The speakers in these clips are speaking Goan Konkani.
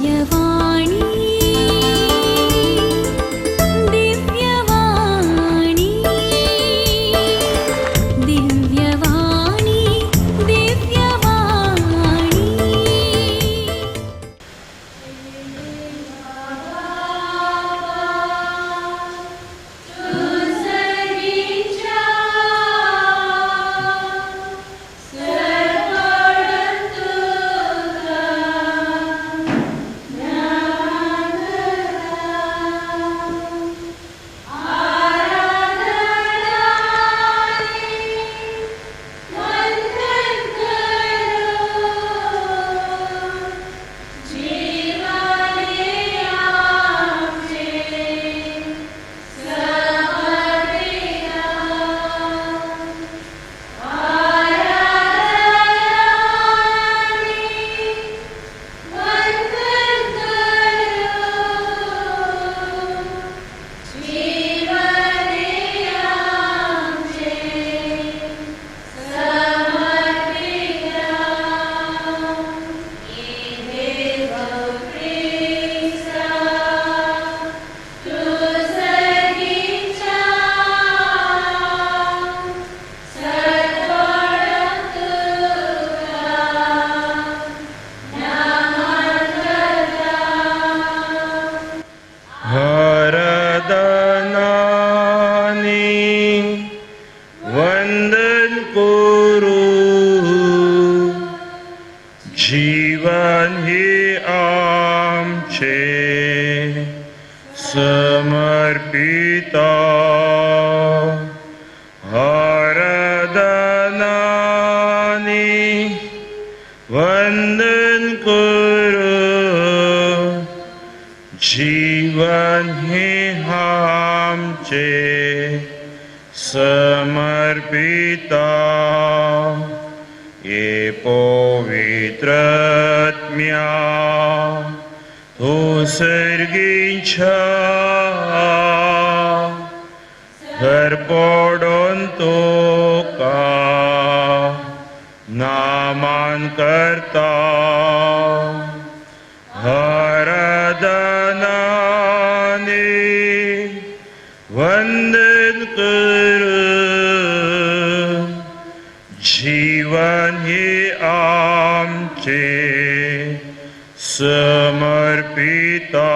दिव्यवाणी दिव्यवाणी दिव्यवाणी दिव्यवाणी। हरदनानी वंदन करू, जीवन हे आमचे समर्पिता। हरदनानी वंदन करू, जीवन हे आमचे समर्पिता। ये पवित्रत्म्या तो सर्गींच्या घर पडोन तुका नामान करता। हरदनानी वंदन करू, जीवन हे आमचे समर्पिता।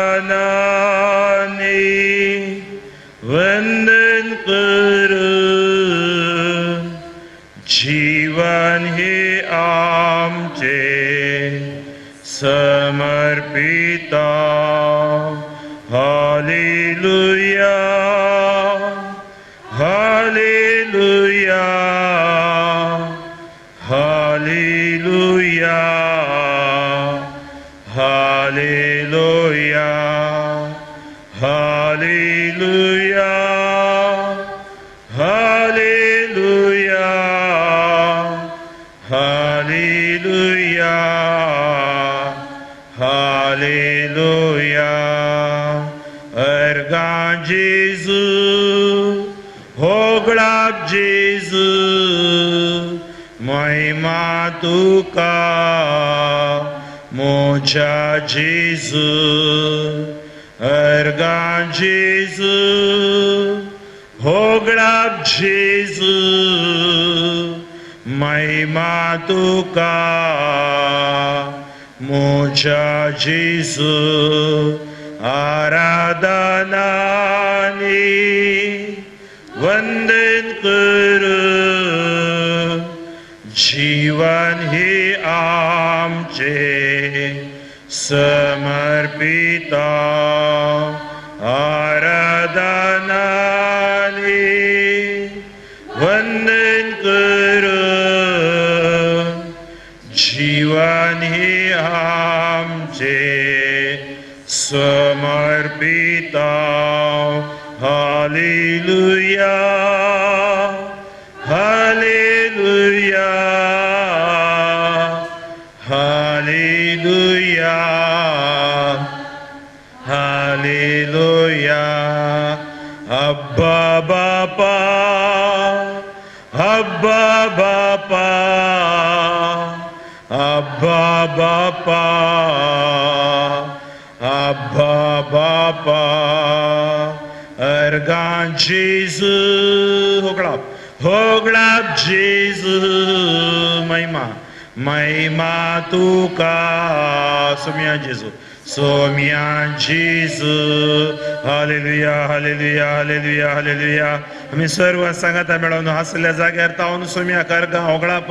हरदनानी वंदन करू, जीवन हे आमचे समर्पिता। Hallelujah hallelujah hallelujah hallelujah hallelujah hallelujah hallelujah hallelujah. अर्गा जेजू होगळाप जेजू, महिमा तुका मोजा जेजू। अर्गा जेजू होगळाप जेजू, महिमा तुका मोजा जेजू। आराधनानी वंदन करू, जीवन हे आमचे समर्पिता। आराधनानी वंदन करू, जीवन हे आमचे समर्पिता। Hallelujah hallelujah hallelujah hallelujah. अब्बा बापा अब्बा बापा अब्बा बापा, अब्बा बापा, अर्गां जेजू, होगळाप होगळाप जेजू, महिमा महिमा तुका, सोम्या जेजू, सोम्या जेजू. Hallelujah hallelujah hallelujah hallelujah. आमी सर्व सांगाता मेळोवन आसल्या जाग्यार तावन सोम्या करगा होगळाप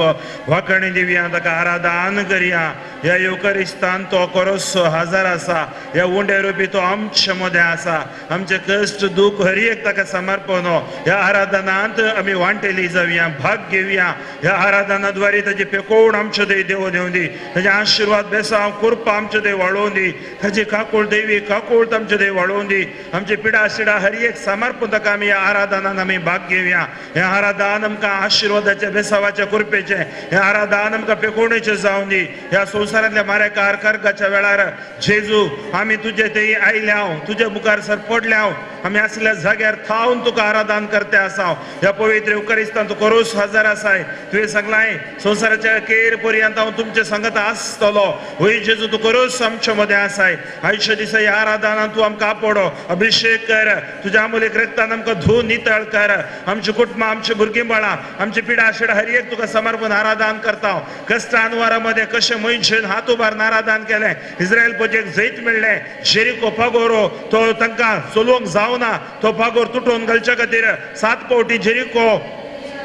वाकणी दिवया, ताका आराधन करया. ह्या येवकरिस्तान तो कोरोसो हजार आसा, ह्या उंड्या रुपी तो आमचे मदें आसा. आमचे कश्ट दूख हर एक ताका समर्पण ह्या आराधनांत आमी वांटेली जावया, भाग घेवया. ह्या आराधना द्वारे ताजी पेकोवण आमचे देव देव देवूं दी, ताजे आशिर्वाद बेसांव कृपा आमचे देव वाळोवन दी, ताजी काकूळ देवी काकूळ आमचे देव वाळोवन दी. आमचे पिडा शिडा हर एक समर्पण ताका आमी ह्या आराधनान आमी भाग घेवया. हें आराधन आमकां आशिर्वादाचें, बेसावाचें, कृपेचें, हें आराधन आमकां पेकोवणेचें जावन दी. ह्या संवसारांतल्या माऱ्या कार कर्गाच्या वेळार जेजू आमी तुजे थंय आयल्या हांव, तुजे मुखार सर पडल्या हांव, आमी आसल्या जाग्यार थावन तुका आराधन करते आसा. ह्या पवित्र युकरिस्तान तूं करोस हजार आसाय. तुवें सांगलाय संवसाराच्या केर पर्यंत हांव तुमचे सांगत आसतलो. वय जेजू तूं करोस आमच्या मदें आसाय. आयच्या दिसा ह्या आराधनान तूं आमकां आपोडो, अभिशेक कर, तुज्या आमुलेक रक्तान आमकां धुवन नितळ कर. आमची कुटुंबां, आमची भुरगीं बाळां, आमची पिडा शिडा हर एक तुका समर्पण आराधन करता. कश्ट अनवारामध्ये कशें मनशान हात उबारून आराधन केलें, इस्रायल पोजेक जैत मेळ्ळें. जेरिको पागोरो तो तांकां चलोवंक जावना, तो पागोर तुटोवन घालच्या खातीर 7 फावटी जेरिको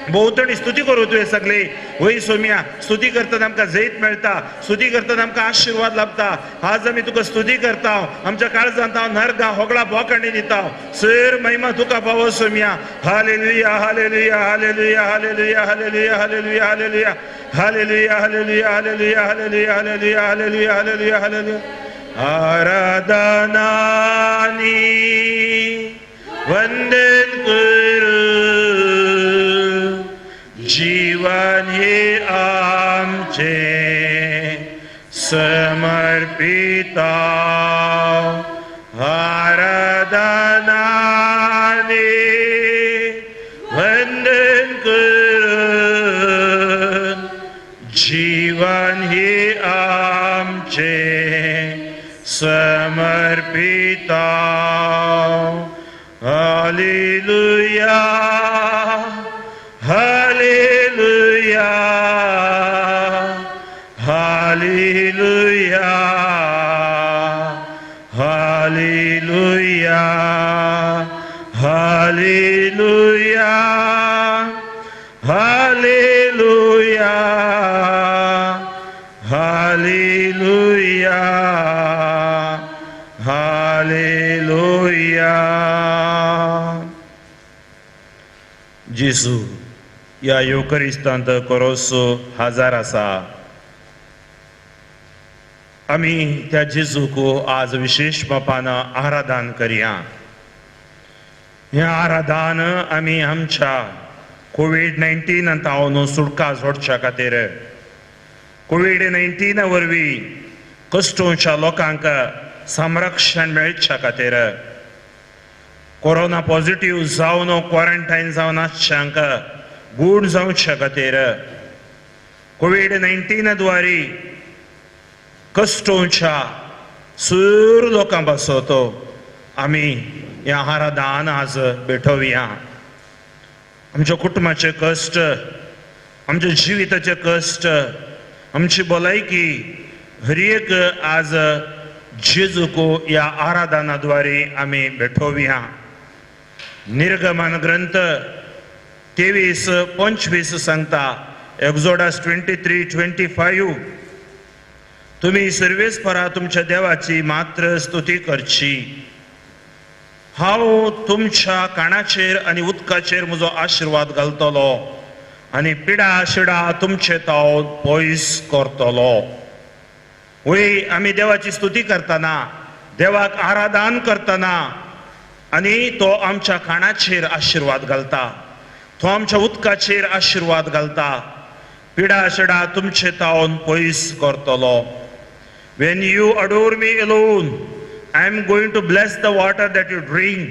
भोंवतणी स्तुती करूं तुवें सगळी. वय सोम्या, स्तुती करतना आमकां जैत मेळटा, स्तुती करतना आमकां आशिर्वाद लाभता. आज आमी तुका स्तुती करता, आमच्या काळजांत हांव नरगा होगळा बोकांडी दिता. सर महिमा तुका पावो Saumya. Hallelujah hallelujah hallelujah hallelujah hallelujah hallelujah hallelujah hallelujah hallelujah hallelujah hallelujah hallelujah hallelujah hallelujah hallelujah. आराधनानी वंदन करू, जीवन हे आमचे समर्पिता. आराधनानी वंदन करून जीवन हे आमचे समर्पिता. Hallelujah hallelujah hallelujah hallelujah hallelujah hallelujah hallelujah hallelujah. जेजू ह्या येवकरिस्तांत कोरोसो हजार आसा. आमी त्या जेजूक आज विशेश बापान आराधन करया. हें आराधन आमी आमच्या कोवीड-19 तावन सुटका जोडच्या खातीर, कोवीड-19 वरवीं कश्टोंच्या लोकांक संरक्षण मेळच्या खातीर, कोरोना पॉझिटिव्ह जावन क्वॉरंटायन जावन आसच्यांक गूण जावच्या खातीर, कोवीड-19 द्वारे कश्टोंच्या सूर लोकां पासत आमी ह्या आराधन आज भेटोवया. आमच्या कुटुंबाचे कश्ट, आमच्या जिविताचे कश्ट, आमची भलायकी हर एक आज जेजूक ह्या आराधना द्वारे आमी भेटोवया. निर्गमन ग्रंथ 23:25 सांगता, एक्झोडस 23:25, तुमी सर्वेस्परा तुमच्या देवाची मात्र स्तुती करची. हांव तुमच्या काणाचेर आनी उदकाचेर म्हजो आशिर्वाद घालतलो आनी पिडा शिडा तुमचे ताव पयस करतलो. वय आमी देवाची स्तुती करतना, देवाक आराधन करतना आनी तो आमच्या खाणाचेर आशिर्वाद घालता, तो आमच्या उदकाचेर आशिर्वाद घालता, पिडा शिडा तुमचे तावन पयस करतलो. When you adore me alone, I am going to bless the water that you drink,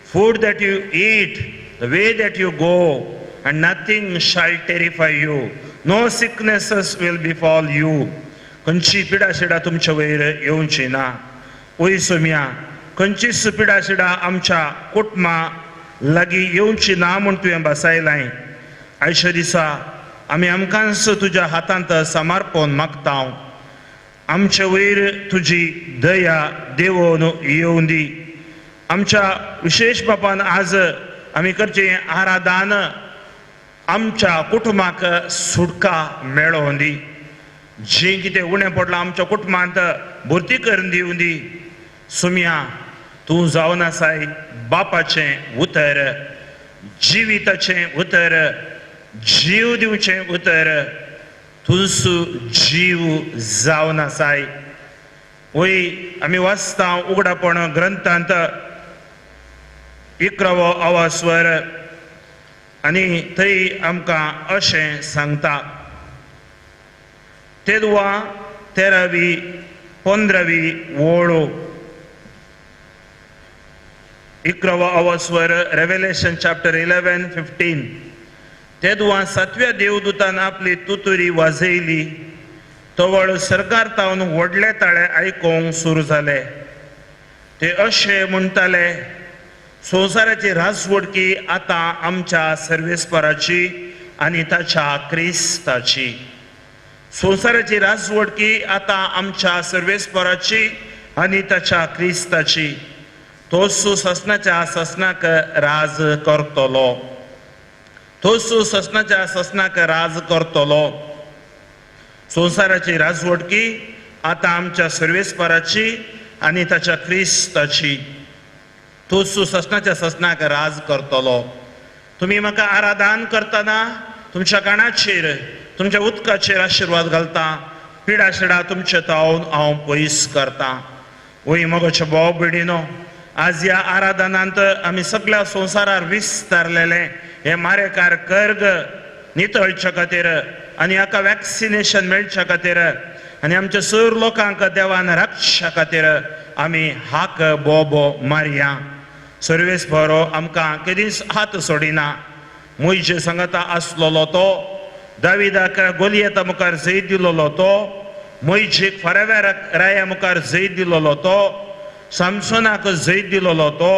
food that you eat, the way that you go, and nothing shall terrify you. No sicknesses will befall you. खंयची पिडाशिडा तुमच्या वयर येवची ना. वय सोम्या, खंयचीच पिडाशिडा आमच्या कुटुंबा लागीं येवची ना म्हूण तुवें बसायलाय. आयच्या दिसा आमी आमकांच तुज्या हातांत समर्पण मागता. आमचे वयर तुजी दया देवोन येवं दी. आमच्या विशेश बापान आज आमी करचें आराधन आमच्या कुटुंबाक सुटका मेळोवन दी. जें कितें उणें पडलां आमच्या कुटुंबांत भरती करून दिवं दी. सुम्या, तूं जावन आसाय बापाचें उतर, जिविताचें उतर, जीव दिवचें उतर. तूंच जीव जावन आसाय. वय आमी वाचता उगडापण ग्रंथांत 11वो आवास्वर आनी थंय आमकां अशें सांगता, तेदवा 13वी 15वी ओळ, 11वो आवास्वर, रेवेलेशन चॅप्टर 11 15. तेदवा 7व्या देवदूतान आपली तुतुरी वाजयली, तवळ सरकार तावन व्हडले ताळे आयकूंक सुरू जाले. ते अशें म्हणटाले, संवसाराची राजवडकी आतां आमच्या सर्वेस्पराची आनी ताच्या क्रिस्ताची. संवसाराची राजवडकी आतां आमच्या सर्वेस्पराची आनी ताच्या क्रिस्ताची. तोच ससनाच्या ससनाक राज करतलो. तोच ससनाच्या ससनाक राज करतलो. संवसाराची राजवडकी आतां आमच्या सर्वेस्पराची आनी ताच्या क्रिस्ताची. तोच ससनाच्या ससनाक राज करतलो. तुमी म्हाका आराधन करतना तुमच्या काणाचेर, तुमच्या उदकाचेर आशिर्वाद घालता. पिडा शिडा तुमचे तावन हांव पयस करता. वय मगोचे भाव भयणीनो, आज ह्या आराधनांत आमी सगळ्या संवसारार विस्तारलेले हे मारेकार कर्ग नितळच्या खातीर आनी हाका वॅक्सिनेशन मेळच्या खातीर आनी आमच्या सर लोकांक देवान राखच्या खातीर आमी हाक बोबो मारया. सर्वेस बरो आमकां केदींच हात सोडिना. मोयजे सांगता आसलेलो तो, दाविदाक गोलियता मुखार जैत दिलोलो तो, मोयजेक फाराव्या राया मुखार जैत दिलोलो तो, सामसोनाक जैत दिलोलो तो,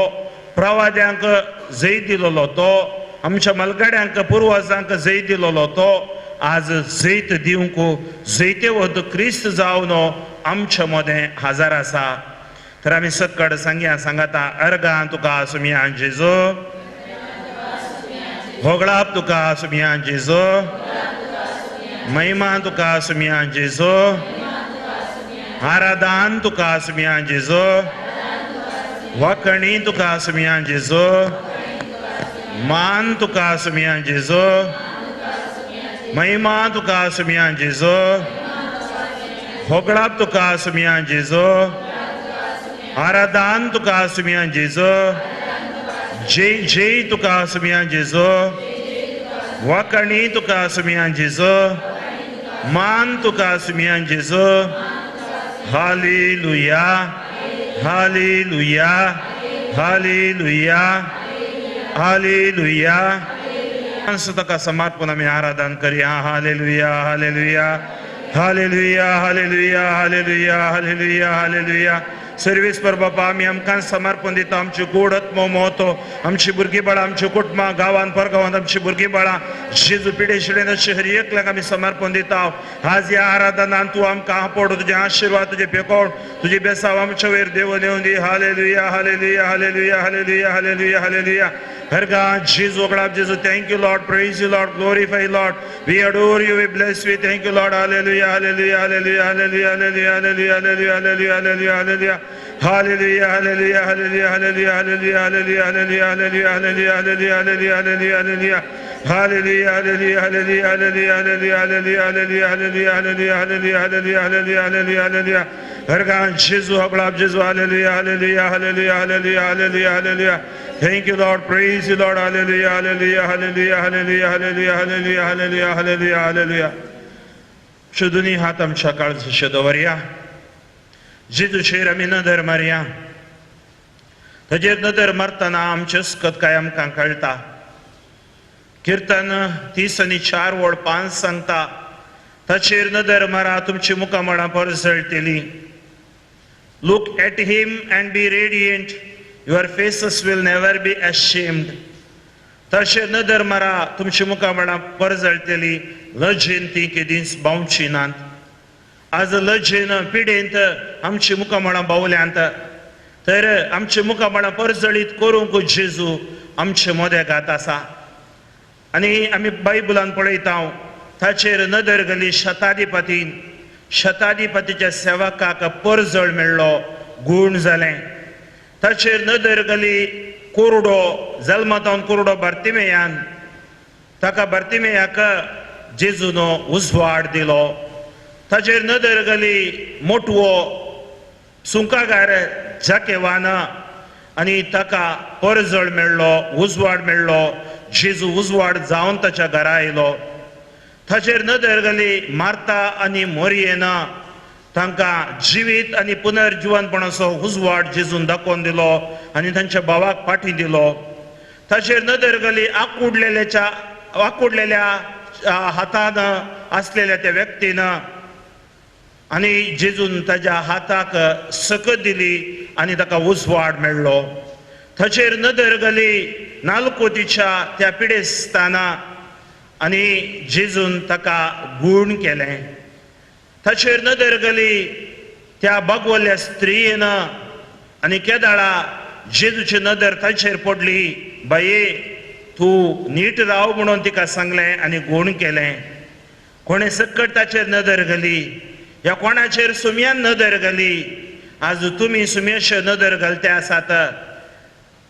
प्रवाद्यांक जैत दिलोलो तो, आमच्या मलगाड्यांक पुर्वजांक जैत दिलोलो तो, आज जैत दिवंक जैतेवंत क्रिस्त जावन आमच्या मदें हाजार आसा. तर आमी सक्कड सांगया सांगाता, अर्गां तुका सुमया जेजो, होगळाप तुका सुमया जेजो, महिमा तुका सुमया जेजो, आराधन तुका सुमया जेजो, वाकणी तुका सुमया जेजो, मान तुका सुमया जेजो, महिमा तुका सुमया जेजो, होगळाप तुका सुमया जेजो, आराधन तुका सुमया जेजो, जय जय तुका सुमया जेजो, वाकणी तुका सुमया जेजो, मान तुका Somaiya Jeju. Hallelujah, hallelujah, hallelujah, hallelujah. ताका समर्पण आमी आराधन करया. Hallelujah, hallelujah, hallelujah, hallelujah, hallelujah, hallelujah, hallelujah. सर्वेस्पर बापा, आमी आमकां समर्पण दिता. आमची गोड आत्मो मोतो, आमची भुरगीं बाळां, आमची कुटुंबां, गांवांत परगांवांत आमची भुरगीं बाळां, जेजू पिडे शिडेन अशें हर एकल्याक आमी समर्पण दिता. आज ह्या आराधनान तूं आमकां आपोड, तुजें आशिर्वाद, तुजें पेकोण, तुजी बेसाव आमच्या वयर देवून येवन दी. Hallelujah, hallelujah, hallelujah, hallelujah, hallelujah, hallelujah. हरगा जेजू ओगडाप जेजू. Thank you Lord, praise you Lord, glorify Lord. We adore you, we bless you, thank you Lord. Hallelujah, hallelujah, hallelujah, hallelujah, hallelujah, hallelujah, hallelujah, hallelujah, hallelujah, hallelujah. Hallelujah, hallelujah, hallelujah, hallelujah, hallelujah, hallelujah, hallelujah, hallelujah, hallelujah, hallelujah, hallelujah, hallelujah, hallelujah. Hallelujah, hallelujah, hallelujah, hallelujah, hallelujah, hallelujah, hallelujah, hallelujah, hallelujah, hallelujah, hallelujah, hallelujah, hallelujah, hallelujah. हरगा जेजू होगडाप जेजू. Hallelujah, hallelujah, hallelujah, hallelujah, hallelujah, hallelujah. Thank you Lord, praise you Lord. Hallelujah, hallelujah, hallelujah, hallelujah, hallelujah, hallelujah, hallelujah, hallelujah, hallelujah. शुद्धनी हात आमच्या काळजाचेर दवरया. जेजूचेर आमी नदर मारया. ताचेर नदर मारतना आमचें अस्कत काय आमकां कळटा. किर्तन 34:5 सांगता, ताचेर नदर मारा तुमची मुखामळां परजळटली. Look at him and be radiant, your faces will never be ashamed. ताचेर नदर मारा तुमची मुखामळां परजळटली, लजेन ती केदींच बावची नात. आज लजेन पिडेंत आमची मुखामळां बावल्यांत, तर आमची मुखामळां परजळीत करूंक जेजू आमचे मोदेगात आसा. आनी आमी बायबलान पळयता, ताचेर नदर घाली शताधिपतीन, शताधिपतीच्या सेवकाक परजळ मेळ्ळो, गूण जालें. ताचेर नदर घाली कोरडो, जल्मातावन कोरडो बार्तिमेयान, ताका बार्तिमेयाक जेजून उजवाड दिलो. ताचेर नदर घाली मोटवो सुंकागार जाकेवान, आनी ताका परजळ मेळ्ळो, उजवाड मेळ्ळो. जेजू उजवाड जावन ताच्या घरा आयलो. ताचेर नदर घाली मार्ता आनी मोरयेन, तांकां जिवीत आनी पुनर्जिवनपणाचो उजवाड जेजून दाखोवन दिलो आनी तांच्या भावाक पाठी दिलो. ताचेर नदर घाली आकुडलेल्या हातान आसलेल्या त्या व्यक्तीन, आनी जेजून ताज्या हाताक सकत दिली आनी ताका उजवाड मेळ्ळो. ताचेर नदर घाली नालकोतीच्या त्या पिडेस्ताना, आनी जेजून ताका गूण केलें. ताचेर नदर घाली त्या बागवल्ल्या स्त्रियेन, आनी केदाळा जेजूची नदर ताचेर पडली, बाये तूं नीट राव म्हणून तिका सांगलें आनी गूण केलें. कोणें सकट ताचेर नदर घाली, ह्या कोणाचेर सुम्यान नदर घाली. आज तुमी सुम्याचेर नदर घालते आसात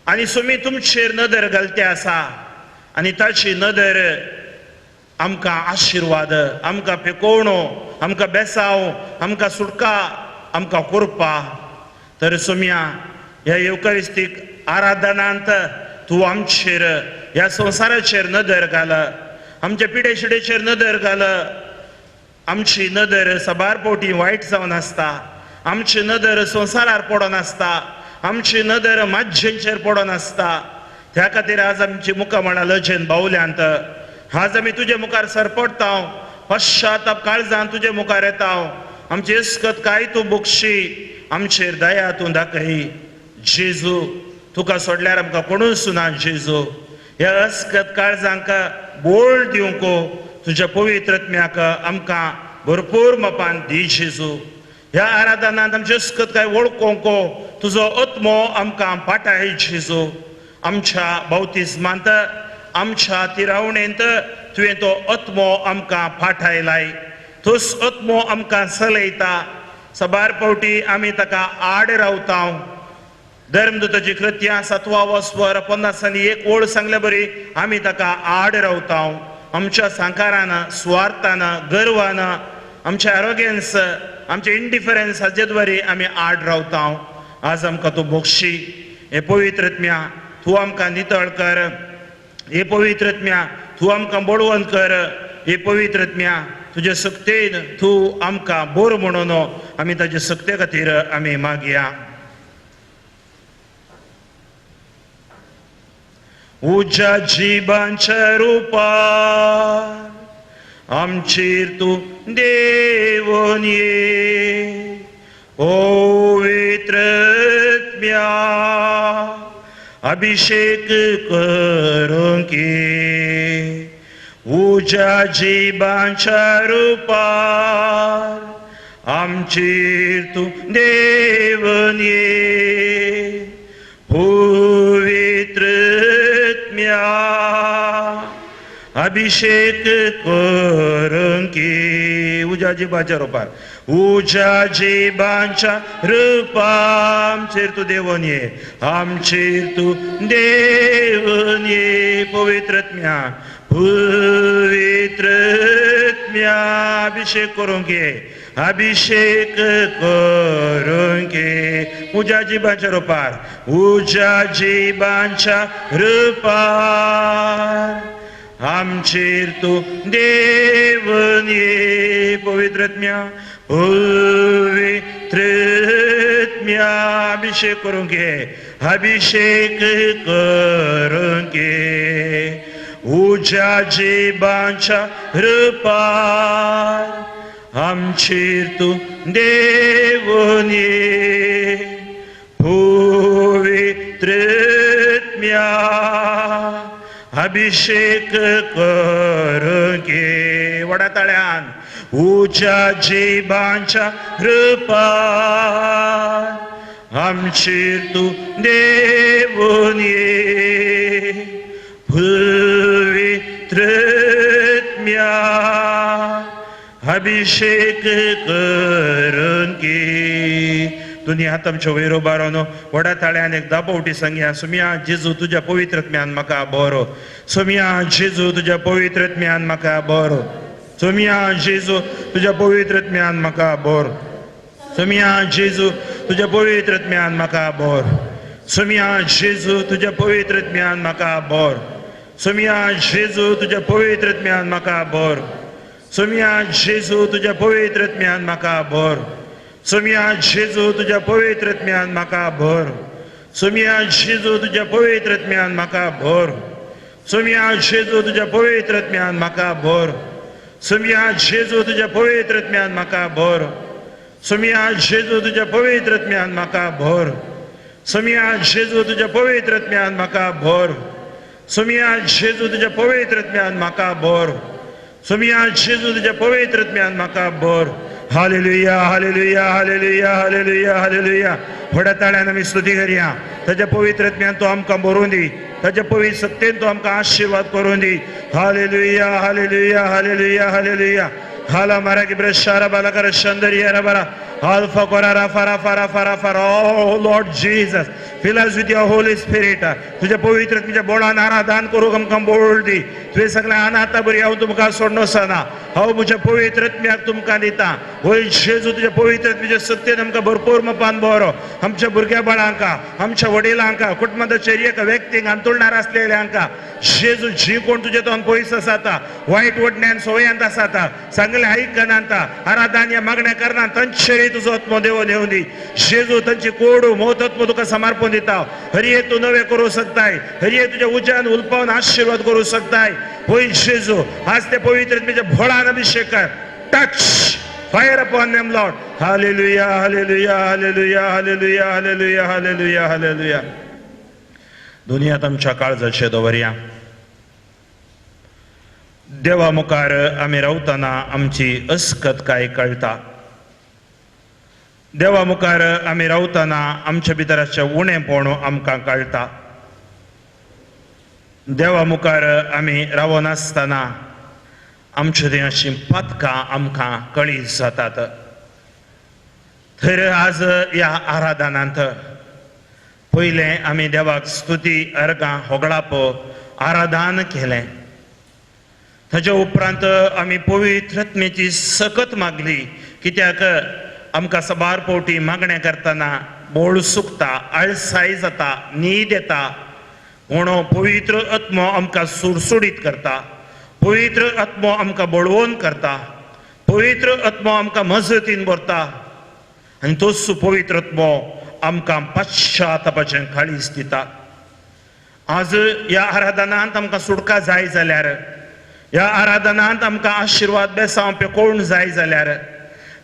आनी सुमी तुमचेर नदर घालते आसा, आनी ताची नदर आमकां आशिर्वाद, आमकां पेकोवणो, आमकां बेसाव, आमकां सुटका, आमकां कृपा. तर सोम्या ह्या येवकारिस्तीक आराधनांत तूं आमचेर, ह्या संवसाराचेर नदर घाल, आमच्या पिडे शिडेचेर नदर घाल. आमची नदर साबार फावटी वायट जावन आसता, आमची नदर संवसारार पडोन आसता, आमची नदर माज्जेंचेर पडोन आसता. त्या खातीर आज आमची मुखामळां लजेन बावल्यांत. आज आमी तुजे मुखार सरपडटा, पश्चाताप काळजान तुजे मुखार येता. आमची इस्कत काय तूं बक्षी, आमचेर दया तूं दाखय. जेजू तुका सोडल्यार आमकां कोणूच ना. जेजू ह्या अस्कत काळजांक बोळ दिवंक तुज्या पवित्र आत्म्याक आमकां भरपूर मपान दी. जेजू ह्या आराधनांत आमची अस्कत काय वळखोंक तुजो आत्मो आमकां पाटाय. जेजू आमच्या बावतिज्मांत, आमच्या तिरावणेंत तुवें तो आत्मो आमकां फाटायलाय. तोच आत्मो आमकां चलयता. साबार फावटी आमी ताका आड रावता. धर्मदूताची कृत्यां 7:51 ओळ सांगल्या बरी आमी ताका आड रावता. आमच्या सांकारान, सुवार्थान, गर्वान, आमच्या एरोगेन्स, आमचे इंडिफरन्स हाजे द्वारे आमी आड रावता. आज आमकां तूं बक्षी. हे पवित्र आत्म्या तूं आमकां नितळ कर. हे पवित्र आत्म्या तूं आमकां बळवंत कर. हे पवित्र आत्म्या तुजे सक्तेन तूं आमकां बोर म्हणून आमी ताजे सक्ते खातीर आमी मागया. उज्या जिबांच्या रुपार आमचेर तूं देवून ये, पवित्र आत्म्या अभिषेक करूंक ये. उज्या जिबांच्या रुपार आमचेर तूं देवून ये, पवित्र आत्म्या अभिषेक करूंक ये. उज्या जिबांच्या रुपार, उज्या जिबांच्या रुपार आमचेर तूं देवून ये, आमचेर तूं देवून ये. पवित्र आत्म्या, पवित्र आत्म्या अभिषेक करूंक ये, अभिषेक करूंक ये. उज्या जिबांच्या रुपार, उज्या जिबांच्या रुपार आमचेर तूं देवून ये. पवित्र आत्म्या, पवित्र आत्म्या अभिषेक करूंक ये, अभिषेक करूंक ये. उज्या जिबांच्या रुपार आमचेर तूं देवून ये पवित्र आत्म्या अभिषेक करून घे. व्हडा ताळ्यान उज्या जिबांच्या रुपार आमचेर तूं देवून ये पवित्र आत्म्या अभिषेक करून घे. दोन्ही हात आमच्या वयर उबारून व्हडा ताळ्यान एक दापोवटी सांगया, सोम्या जेजू तुज्या पवित्र आत्म्यान म्हाका बरो, सोम्या जेजू तुज्या पवित्र आत्म्यान म्हाका बरो, सोम्या जेजू तुज्या पवित्र आत्म्यान म्हाका बरो, सोम्या जेजू तुज्या पवित्र आत्म्यान म्हाका बरो, सोम्या जेजू तुज्या पवित्र आत्म्यान म्हाका बरो, सोम्या जेजू तुज्या पवित्र आत्म्यान म्हाका बरो, सोम्या जेजू तुज्या पवित्र आत्म्यान म्हाका बरो, सोम्या जेजू तुज्या पवित्र आत्म्यान म्हाका भर, सोम्या जेजू तुज्या पवित्र आत्म्यान म्हाका भर, सोम्या जेजू तुज्या पवित्र आत्म्यान म्हाका भर, सोम्या जेजू तुज्या पवित्र आत्म्यान म्हाका भर, सोम्या जेजू तुज्या पवित्र आत्म्यान म्हाका भर, सोम्या जेजू तुज्या पवित्र आत्म्यान म्हाका भर, सोम्या जेजू तुज्या पवित्र आत्म्यान म्हाका भर, सोम्या जेजू तुज्या पवित्र आत्म्यान म्हाका भर. Hallelujah hallelujah hallelujah hallelujah hallelujah. व्हडा ताळ्यान आमी स्तुती करया. ताज्या पवित्र आत्म्यान तो आमकां भरून दी, ताज्या पवित्र सत्तेन तो आमकां आशिर्वाद करून दी. Hallelujah hallelujah hallelujah hallelujah. हाला मारा की ब्रशारा बालाकर शंदरिया बारा Alpha Kora Rafa Rafa Rafa Rafa. Oh Lord Jesus, fill us with your Holy Spirit. तुझ्या पवित्र आत्म्याच्या बोळान आराधन करूंक आमकां बोळ दी. तुवें सगळें अनाथा बरी हांव तुमकां सोडनोसना, हांव म्हज्या पवित्र आत्म्याक तुमकां दिता. होय जेजू तुज्या पवित्र आत्म्याच्या सत्तेन आमकां भरपूर मपान बरो. आमच्या भुरग्या बाळांका, आमच्या वडिलांका, कुटुंबाच्या एका व्यक्तींक अंतुळणार आसलेल्यांका जेजू जी कोण तुज्या तोंड पयस आसाता, वायट वडण्यान सवयांत आसाता, सांगले आयकनांता, आराधन या मागण्या करना तांचेर तुजो आत्मो देवून येवन दी. जेजू तांची कोडू मोत आत्मो तुका समर्पण दिता. हरये तूं नवें करूं शकताय, हरये तुज्या उज्यान उलपावन आशिर्वाद करूं शकताय. होय जेजू आज ते पवित्र आत्म्याच्या भोळान अभिषेक कर. Touch fire upon them Lord. Hallelujah hallelujah hallelujah hallelujah hallelujah hallelujah hallelujah. दुनियात आमच्या काळजाचे दवरया. देवा मुखार आमी रावतना आमची अस्कत काय कळटा. देवा मुखार आमी रावतना आमच्या भितर आसचें उणेपण आमकां कळटा. देवा मुखार आमी रावनासतना आमचे थंय अशीं पातकां आमकां कळीत जातात. थंय आज ह्या आराधनांत पयलें आमी देवाक स्तुती अर्गां होगळाप आराधन केलें. ताच्या उपरांत आमी पवित्र आत्म्याची सकत मागली. कित्याक आमकां साबार फावटी मागणें करतना बोळ सुकता, आळसाय जाता, न्हीद येता. पूण पवित्र आत्मो आमकां सुडसुडीत करता, पवित्र आत्मो आमकां बळवंत करता, पवित्र आत्मो आमकां मजतीन भरता आनी तोच पवित्र आत्मो आमकां पश्चातापाचें काळीज दिता. आज ह्या आराधनांत आमकां सुटका जाय जाल्यार, ह्या आराधनांत आमकां आशिर्वाद बेसांव पेकोवन जाय जाल्यार,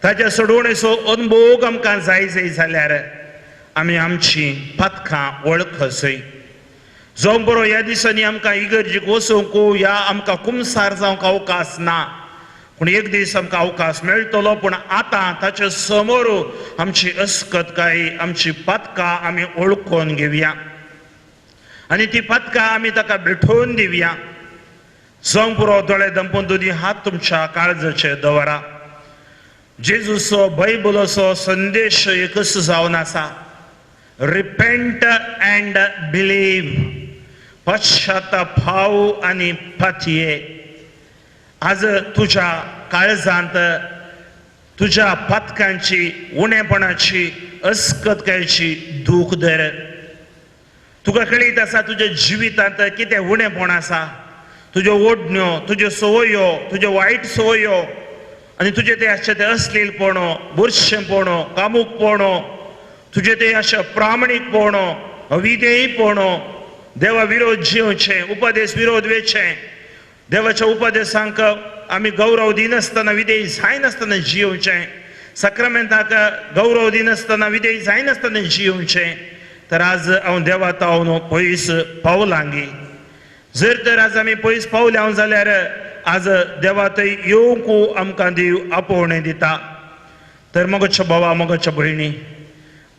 ताच्या सोडवणेचो अनभोग आमकां जाय जाय जाल्यार आमी आमची पातकां वळखसय. जावं बरो ह्या दिसांनी आमकां इगर्जीक वचूंक ह्या आमकां कुमसार जावंक अवकाश ना, पूण एक दीस आमकां अवकाश मेळटलो. पूण आतां ताचे समोर आमची अस्कतकाय, आमची पातकां आमी वळखून घेवया आनी ती पातकां आमी ताका भेटोवन दिवया. जावं पुरो दोळे दंपून दोनी हात तुमच्या काळजाचे दवरा. जेजूचो बायबलाचो संदेश एकच जावन आसा, रिपेंट अँड बिलीव, पश्चाताप भाव आनी पातये. आज तुज्या काळजांत तुज्या पातकांची, उणेपणाची, अस्कतकायेची दूख धर. तुका कळीत आसा तुज्या जिवितांत कितें उणेपण आसा, तुज्यो ओडण्यो, तुज्यो संवयो, तुज्यो वायट संवयो आनी तुजें तें आसचें तें अश्लीलपण, बुरशेपण, कामूकपण, तुजें तें अशें प्रामाणीकपण, अविधेयीपण, देवा विरोध जिवचें, उपदेश विरोध वेचें, देवाच्या उपदेशांक आमी गौरव दिनासतना विधेय जायनासतना जियोवचें, साक्रामेंताक गौरव दिनासतना विधेय जायनासतना जियोवचें, तर आज हांव देवा तावन पयस पावलांगी. जर तर आज आमी पयस पावल्या जाल्यार आज देवा थंय येवंक आमकां देव आपोवणें दिता. तर मगोच्या भावा मगोच्या भयणी,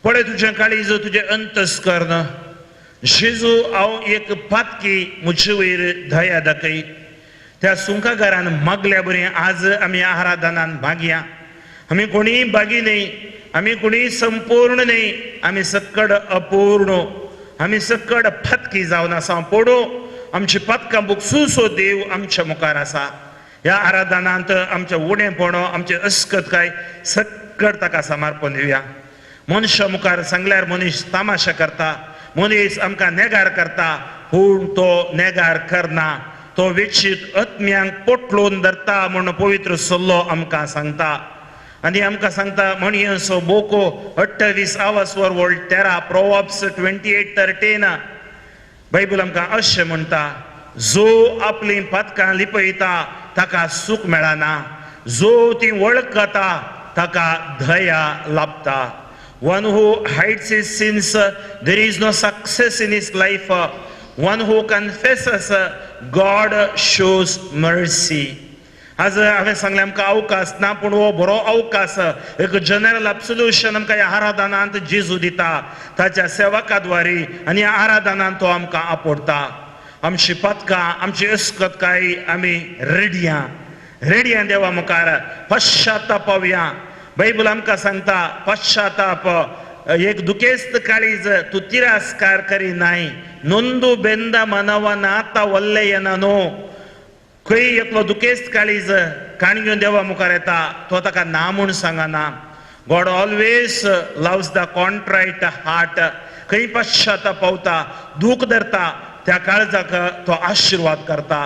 पळय तुजें काळीज, तुजें अंतस्कर्ण, जेजू हांव एक पातकी, म्हजे वयर दया दाखय. त्या सुंकागारान मागल्या बरें आज आमी आराधनान भागया. आमी कोणीय भागी न्हय, आमी कोणीय संपूर्ण न्हय, आमी सक्कड अपूर्ण, आमी सक्कड पातकी जावन आसा. पडो आमची पातकां बुकसुसो देव आमच्या मुखार आसा. ह्या आराधनांत आमचें उणेपण, आमचें अस्कतकाय सक्कड ताका समर्पण दिवया. मनशा मुखार सांगल्यार मनीस तामाशा करता, मनीस आमकां नेगार करता, पूण तो नेगार करना, तो वेचीत आत्म्यांक पोटलोवन धरता म्हूण पवित्र सल्लो आमकां सांगता. आनी आमकां सांगता म्हणयेचो बोको 28 आवासवर वोल्ड 13, प्रोवर्ब्स 28:13, बायबल आमकां अशें म्हणटा, जो आपलीं पातकां लिपयता ताका सूख मेळना, जो ती वळखता ताका दया लाभता. One who hides his sins, there is no success in his life. One who confesses, God shows mercy. आज हांवें सांगलें आमकां अवकाश ना, पूण हो बरो अवकाश, एक जनरल एब्सोल्युशन आमकां ह्या आराधनांत जेजू दिता ताच्या सेवका द्वारी, आनी ह्या आराधनांत तो आमकां आपोडटा. आमची पातकां, आमची अस्कतकाय आमी रेडया रेडया देवा मुखार पश्चातापावया. बायबल आमकां सांगता पश्चाताप एक दुखेस्त काळीज तूं तिरस्कार करिनाय, नोंदू बेंदा मनवनाता वल्लेयना न्हू. खंय एकलो दुखेस्त काळीज काणयो देवा मुखार येता तो ताका ना म्हूण सांगना. God always loves the contrite heart. खंय पश्चाताप पावता, दूख धरता, त्या काळजाक तो आशिर्वाद करता.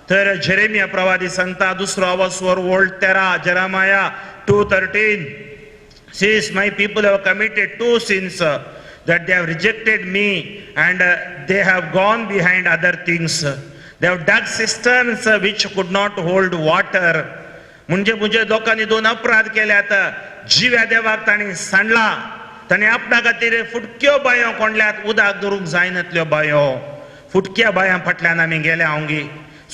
तर जेरेमिया प्रवादी सांगता दुसरो आवासवर old 13, Jeremiah 2:13, says my people have committed two sins, that they have rejected me and they have gone behind other things. They have dug cisterns which could not hold water. म्हणजे म्हणजे लोकांनी दोन अपराध केल्यात. जिव्या देवाक तांणी सांडला, तांणी आपणा खातीर फुटक्यो बांयो कोंडल्यात, उदक धरूंक जायनातल्यो बांयो. फुटक्या बांयां फाटल्यान आमी गेल्या हांवगी,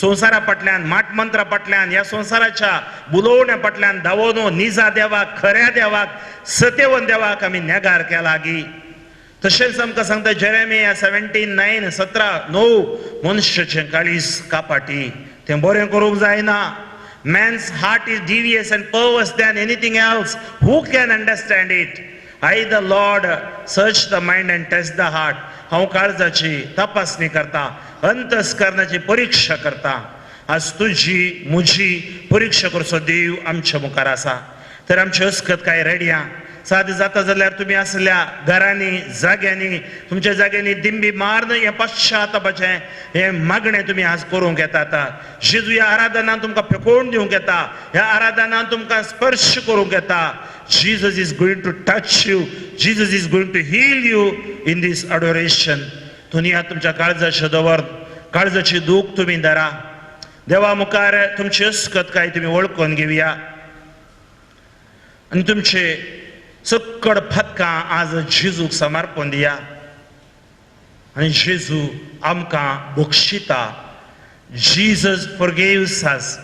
संवसारा फाटल्यान, माटमंत्रा फाटल्यान, ह्या संवसाराच्या बुलोवण्या फाटल्यान धांवोन निजा देवाक, खऱ्या देवाक, सत्यवन देवाक आमी नेगार केला गी. तशेंच आमकां सांगता जेरेमिया 17:9, 17:9, मनशाचें काळीज कापाटी, तें बरें करूंक जायना. Man's heart is devious and perverse than anything else, who can understand it? I the Lord search the mind and test the heart. हांव काळजाची तपासणी करता, अंतस्करणाची परीक्षा करता. आज तुजी म्हजी परीक्षा करचो देव आमच्या मुखार आसा. तर आमची अस्कत काय रेडया साद जाता जाल्यार तुमी आसल्या घरांनी, जाग्यांनी, तुमच्या जाग्यांनी दिंबी मारून हें पश्चातापाचें हें मागणें तुमी आज करूंक येतात. जेजू ह्या आराधनान तुमकां फेकोवन दिवंक येता, ह्या आराधनान तुमकां स्पर्श करूंक येता. Jesus is going to touch you, Jesus is going to heal you in this adoration. तुमी ह्या तुमच्या काळजाचें दवर, काळजाची दूख तुमी धरा, देवा मुखार तुमची अस्कत काय तुमी वळखून घेवया आनी तुमचे सक्कड फातकां आज जेजूक समर्पण दिया. आनी जेजू आमकां बक्षिता. Jesus forgives us.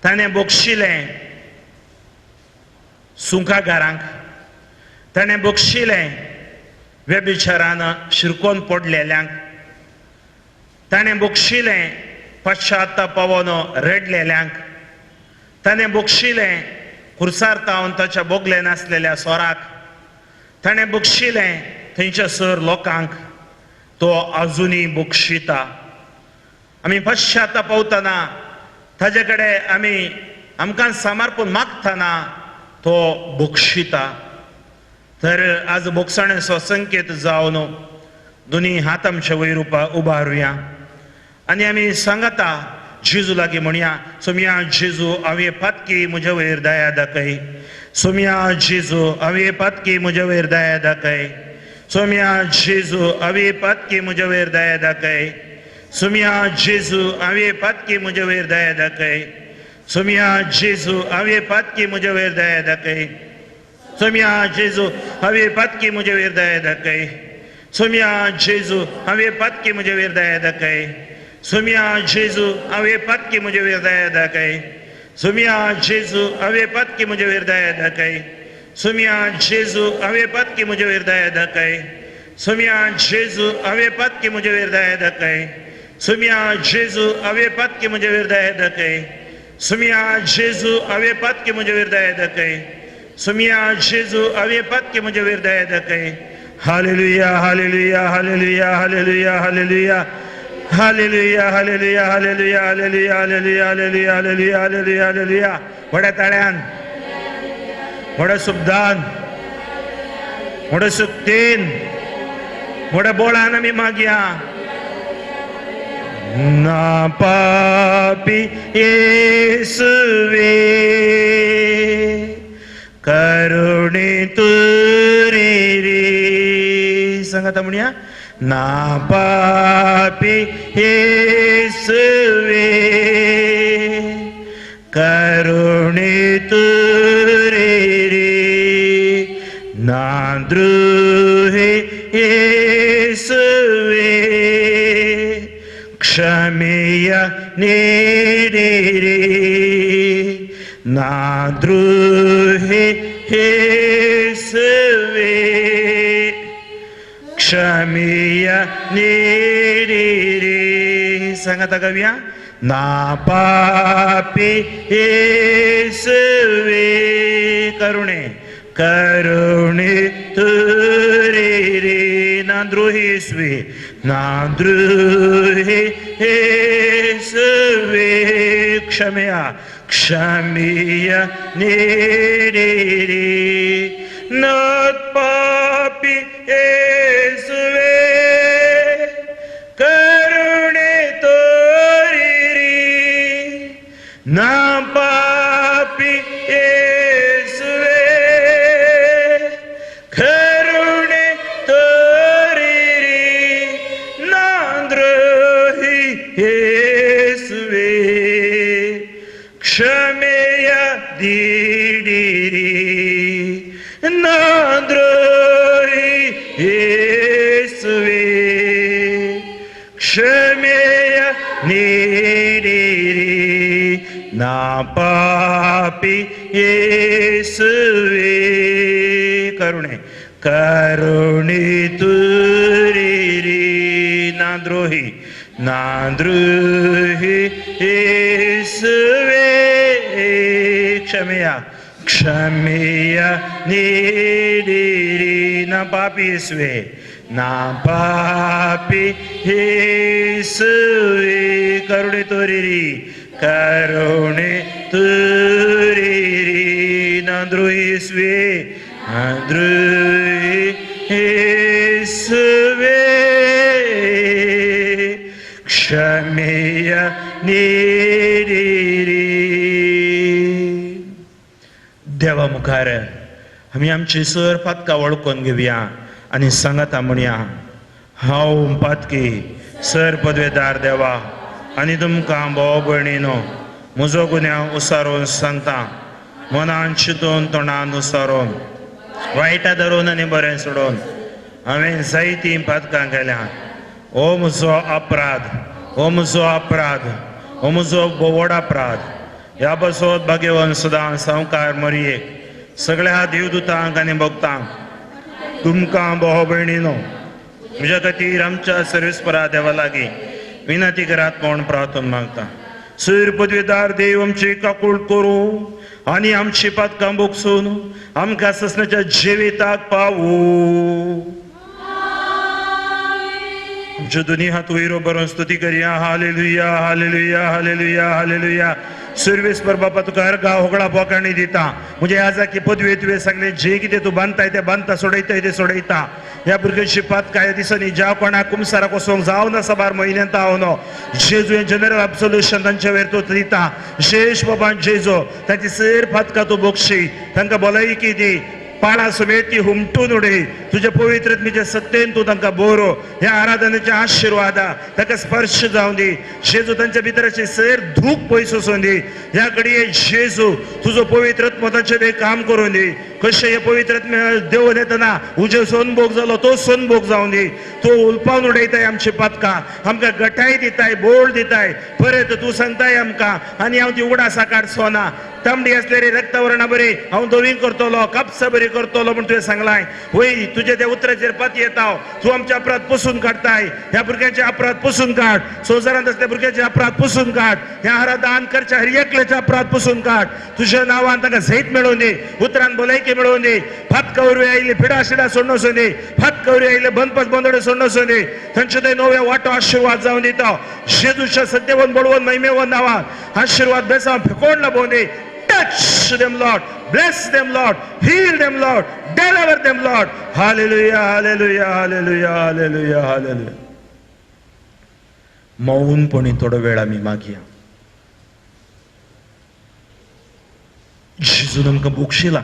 ताणें बक्षिलें सुंकागारांक, ताणें बक्षिलें व्यभिचारान शिरकोन पडलेल्यांक, ताणें बक्षिलें पश्चातापावन रडलेल्यांक, ताणें बक्षिलें खुर्सार तावन ताच्या बोगले नासलेल्या सोराक, ताणें बक्षिलें थंयच्या सर लोकांक. तो आजुनूय बक्षिता. आमी पश्चाताप पावतना ताजे कडेन आमी आमकां समर्पण मागतना तो बक्षिता. तर आज बोगसाणेचो संकेत जावन दोनी हात आमचे वयर उबारुया आनी आमी सांगता जेजू लागीं म्हणया, सोमया जेजू हांवें पातकी म्हजे वयर दया दाखय, सोमया जेजू हांवें पातकी म्हजे वयर दया दाखय, सोमया जेजू हांवें पातकी म्हजे वयर दया दाखय, सुमिया जेजू हांवें पातकी म्हजे वयर दया दाखय. सुमिया जेजू हांवें पातकी म्हजे वयर दया दाखय. सुमिया जेजू हांवें पातकी म्हजे वयर दया दाखय. सुमिया जेजू हांवें पातकी म्हजे वयर दया दाखय. सुमिया जेजू हांवें पातकी म्हजे वयर दया दाखय. सुमिया जेजू हांवें पातकी म्हजे वयर दया दाखय. सुमिया जेजू हांवें पातकी म्हजे वयर दया दाखय. सुमिया जेजू हांवें पातकी म्हजे वयर दया दाखय. सुमिया जेजू हांवें पातकी म्हजे वयर दया दाखय. सुमिया जेजू हांवें पातकी म्हजे वयर दया दाखय. सुमिया जेजू हांवें पातकी म्हजे वयर दया दाखय. Hallelujah hallelujah hallelujah hallelujah hallelujah hallelujah hallelujah hallelujah hallelujah hallelujah hallelujah hallelujah hallelujah hallelujah. व्हड्या ताळ्यान, व्हड्या सुबदान, व्हड्या सुक्तेन, व्हड्या बोळान आमी मागया. ना पापी येसुवे करुणे तुरी रे. सांगाता म्हणया. ना पापी येसुवे करुणे तुरी रे. ना द्रोही येसुवे क्षमेय नेरे रे. ना द्रोही येसुवे क्षमेय नेरे रे. सांगाता गावया. ना पापी येसुवे करुणे करुणे तुरे रे. ना द्रोही येसुवे ना द्रोही येसुवे क्षमया क्षमेय नेरे रे. ना पापी येसुवे करुणे तोरी रे. ना पापी येसुवे करुणे तोरी रे. ना द्रोही येसुवे क्षमेय दिडी रे. ना द्रोही येसुवे क्षमेय नेडी रे. ना पापी येसुवे करुणे करुणे तुरी रे. ना द्रोही ना द्रोही येसुवे क्षमेया क्षमेय नेडी रे. ना पापी येसुवे ना पापी येसुवे करुणे तोरी रे करुणे तुरी रे. ना द्रोही येसुवे ना द्रोही येसुवे क्षमेय नेडी रे. देवा मुखार आमी आमची सर पातकां वळखून घेवया आनी सांगाता म्हणया. हांव पातकी सर पदवेदार देवा आनी तुमकां भाव भयणीनो म्हजो गुन्यांव उसारून सांगता. मनान चिंतून तोंडान उसारून वायटा धरून आनी बरें सोडून हांवें जायतीं पातकां केल्या. हो म्हजो अपराध, हो म्हजो अपराध, हो म्हजो व्हड अपराध. ह्या बसोत भाग्यवंत सदां सावकार मरयेक सगळ्या देवदूतांक आनी भक्तांक तुमकां भाव भयणीनो म्हज्या खातीर आमच्या सर्वेस्परा देवा लागीं विनंती करात म्हूण प्रार्थना मागता. सूर पदवेदार देव आमची काकूळ करूं आनी आमची पातकां भोगसून आमकां ससनाच्या जिविताक पावू. आमच्यो दोनी हात वयर बरोवन स्तुती करया. Hallelujah hallelujah hallelujah hallelujah. सर्वेस्पर बापा तुका अर्घा होगळा बोकाणी दिता. म्हणजे ह्या की पदवे तुवें सांगलें जे कितें तूं बांदताय तें बांदता, सोडयताय तें सोडयता. ह्या भुरग्यांची पातकां ह्या दिसांनी ज्या कोणाक कुमसाराक वचोंक जावना साबार म्हयन्यांत हांव जेजू हें जनरल अब्सोल्युशन तांच्या वयर तूं दिता. जेश बाबान जेजू तांची सर पातकां तूं बोगशी, तांकां भलायकी दी. पाळा समेत ती हुमटून उडय. तुज्या पवित्र आत्म्याच्या सत्तेन तूं तांकां बरो ह्या आराधनेच्या आशिर्वादा ताका स्पर्श जावं दी. जेजू तांच्या भितराची सैर धूक पयस वचून दी. ह्या घडये जेजू तुजो पवित्र आत्मो तांचे काम करून दी. कशें हे पवित्र आत्म्या देवून येतना उजो सोनभोग जालो तो सोनभोग जावं दी. तूं उलपावन उडयताय आमची पातकां, आमकां गटाय दिताय, बोळ दिताय. परत तूं सांगताय आमकां आनी हांव ती उडासा काडचो ना. तांबडी आसलेली रक्तवर्णा बरी हांव धवी करतलो, कापसा बरी करतलो म्हूण तुवें सांगलाय. वय तुज्या त्या उतराचेर पात येता. तूं आमचे अपराध पुसून काडटाय. ह्या भुरग्यांचे अपराध पुसून काड. संवसारांत आसल्या भुरग्यांचे अपराध पुसून काड. ह्या हरा दान करच्या हर एकल्याचे अपराध पुसून काड. तुज्या नांवान तांकां झेत मेळोवन दी, उतरान भलायकी मेळोवन दी. फातका वरवीं आयिल्ली पिडा शिडा सोडून वचून दी. फातका वरवीं आयिल्ले बंदपास बंदडे सोडून वचून दी. तांचे थंय नव्या वांटो आशिर्वाद जावन दिता. जेजूच्या सत्यवन बळवंत महिमेवन नांवान आशिर्वाद बेसांव फेकोण लाबोवन दी. Touch them, Lord. Bless them, Lord. Heal them, Lord. Deliver them, Lord. Hallelujah, hallelujah, hallelujah, hallelujah, hallelujah. मौनपणी थोडो वेळ आमी मागया. जेजून आमकां बक्षिला,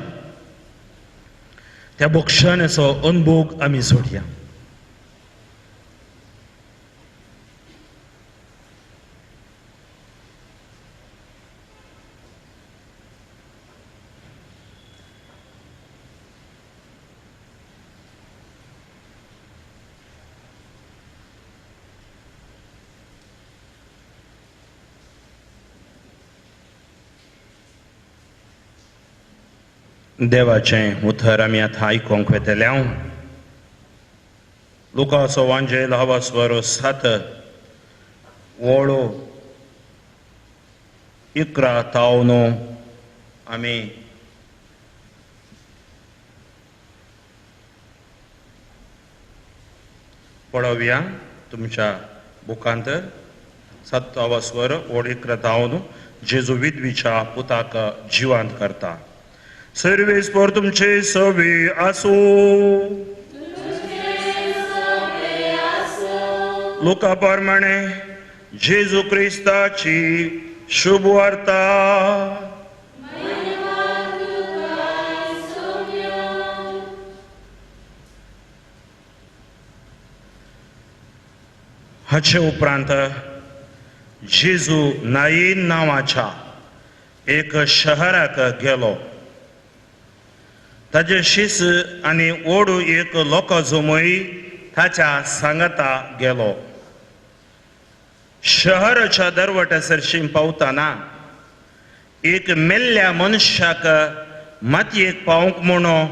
त्या बक्षाण्याचो अनभोग आमी सोडया. देवाचें उतर आमी आतां आयकूंक वेतले. हांव लुकाचो वांजेल हवास्वर 7 वळो 11 तावनो आमी पळोवया. तुमच्या बुकांत 7 हवास्वर ओळ 11 तावनो. जेजू विधवीच्या पुताक जिवांत करता. सर्वेस पर तुमचे सवे आसो. लुका प्रमाणे जेजू क्रिस्ताची शुभ वार्ता. हाचे उपरांत जेजू नाईन नांवाच्या एक शहराक गेलो. ताजे शीस आनी ओडू एक लोकां जमय ताच्या सांगाता गेलो. शहराच्या दरवट्या सरशीं पावतना एक मेल्ल्या मनशाक मातयेक पावंक म्हणून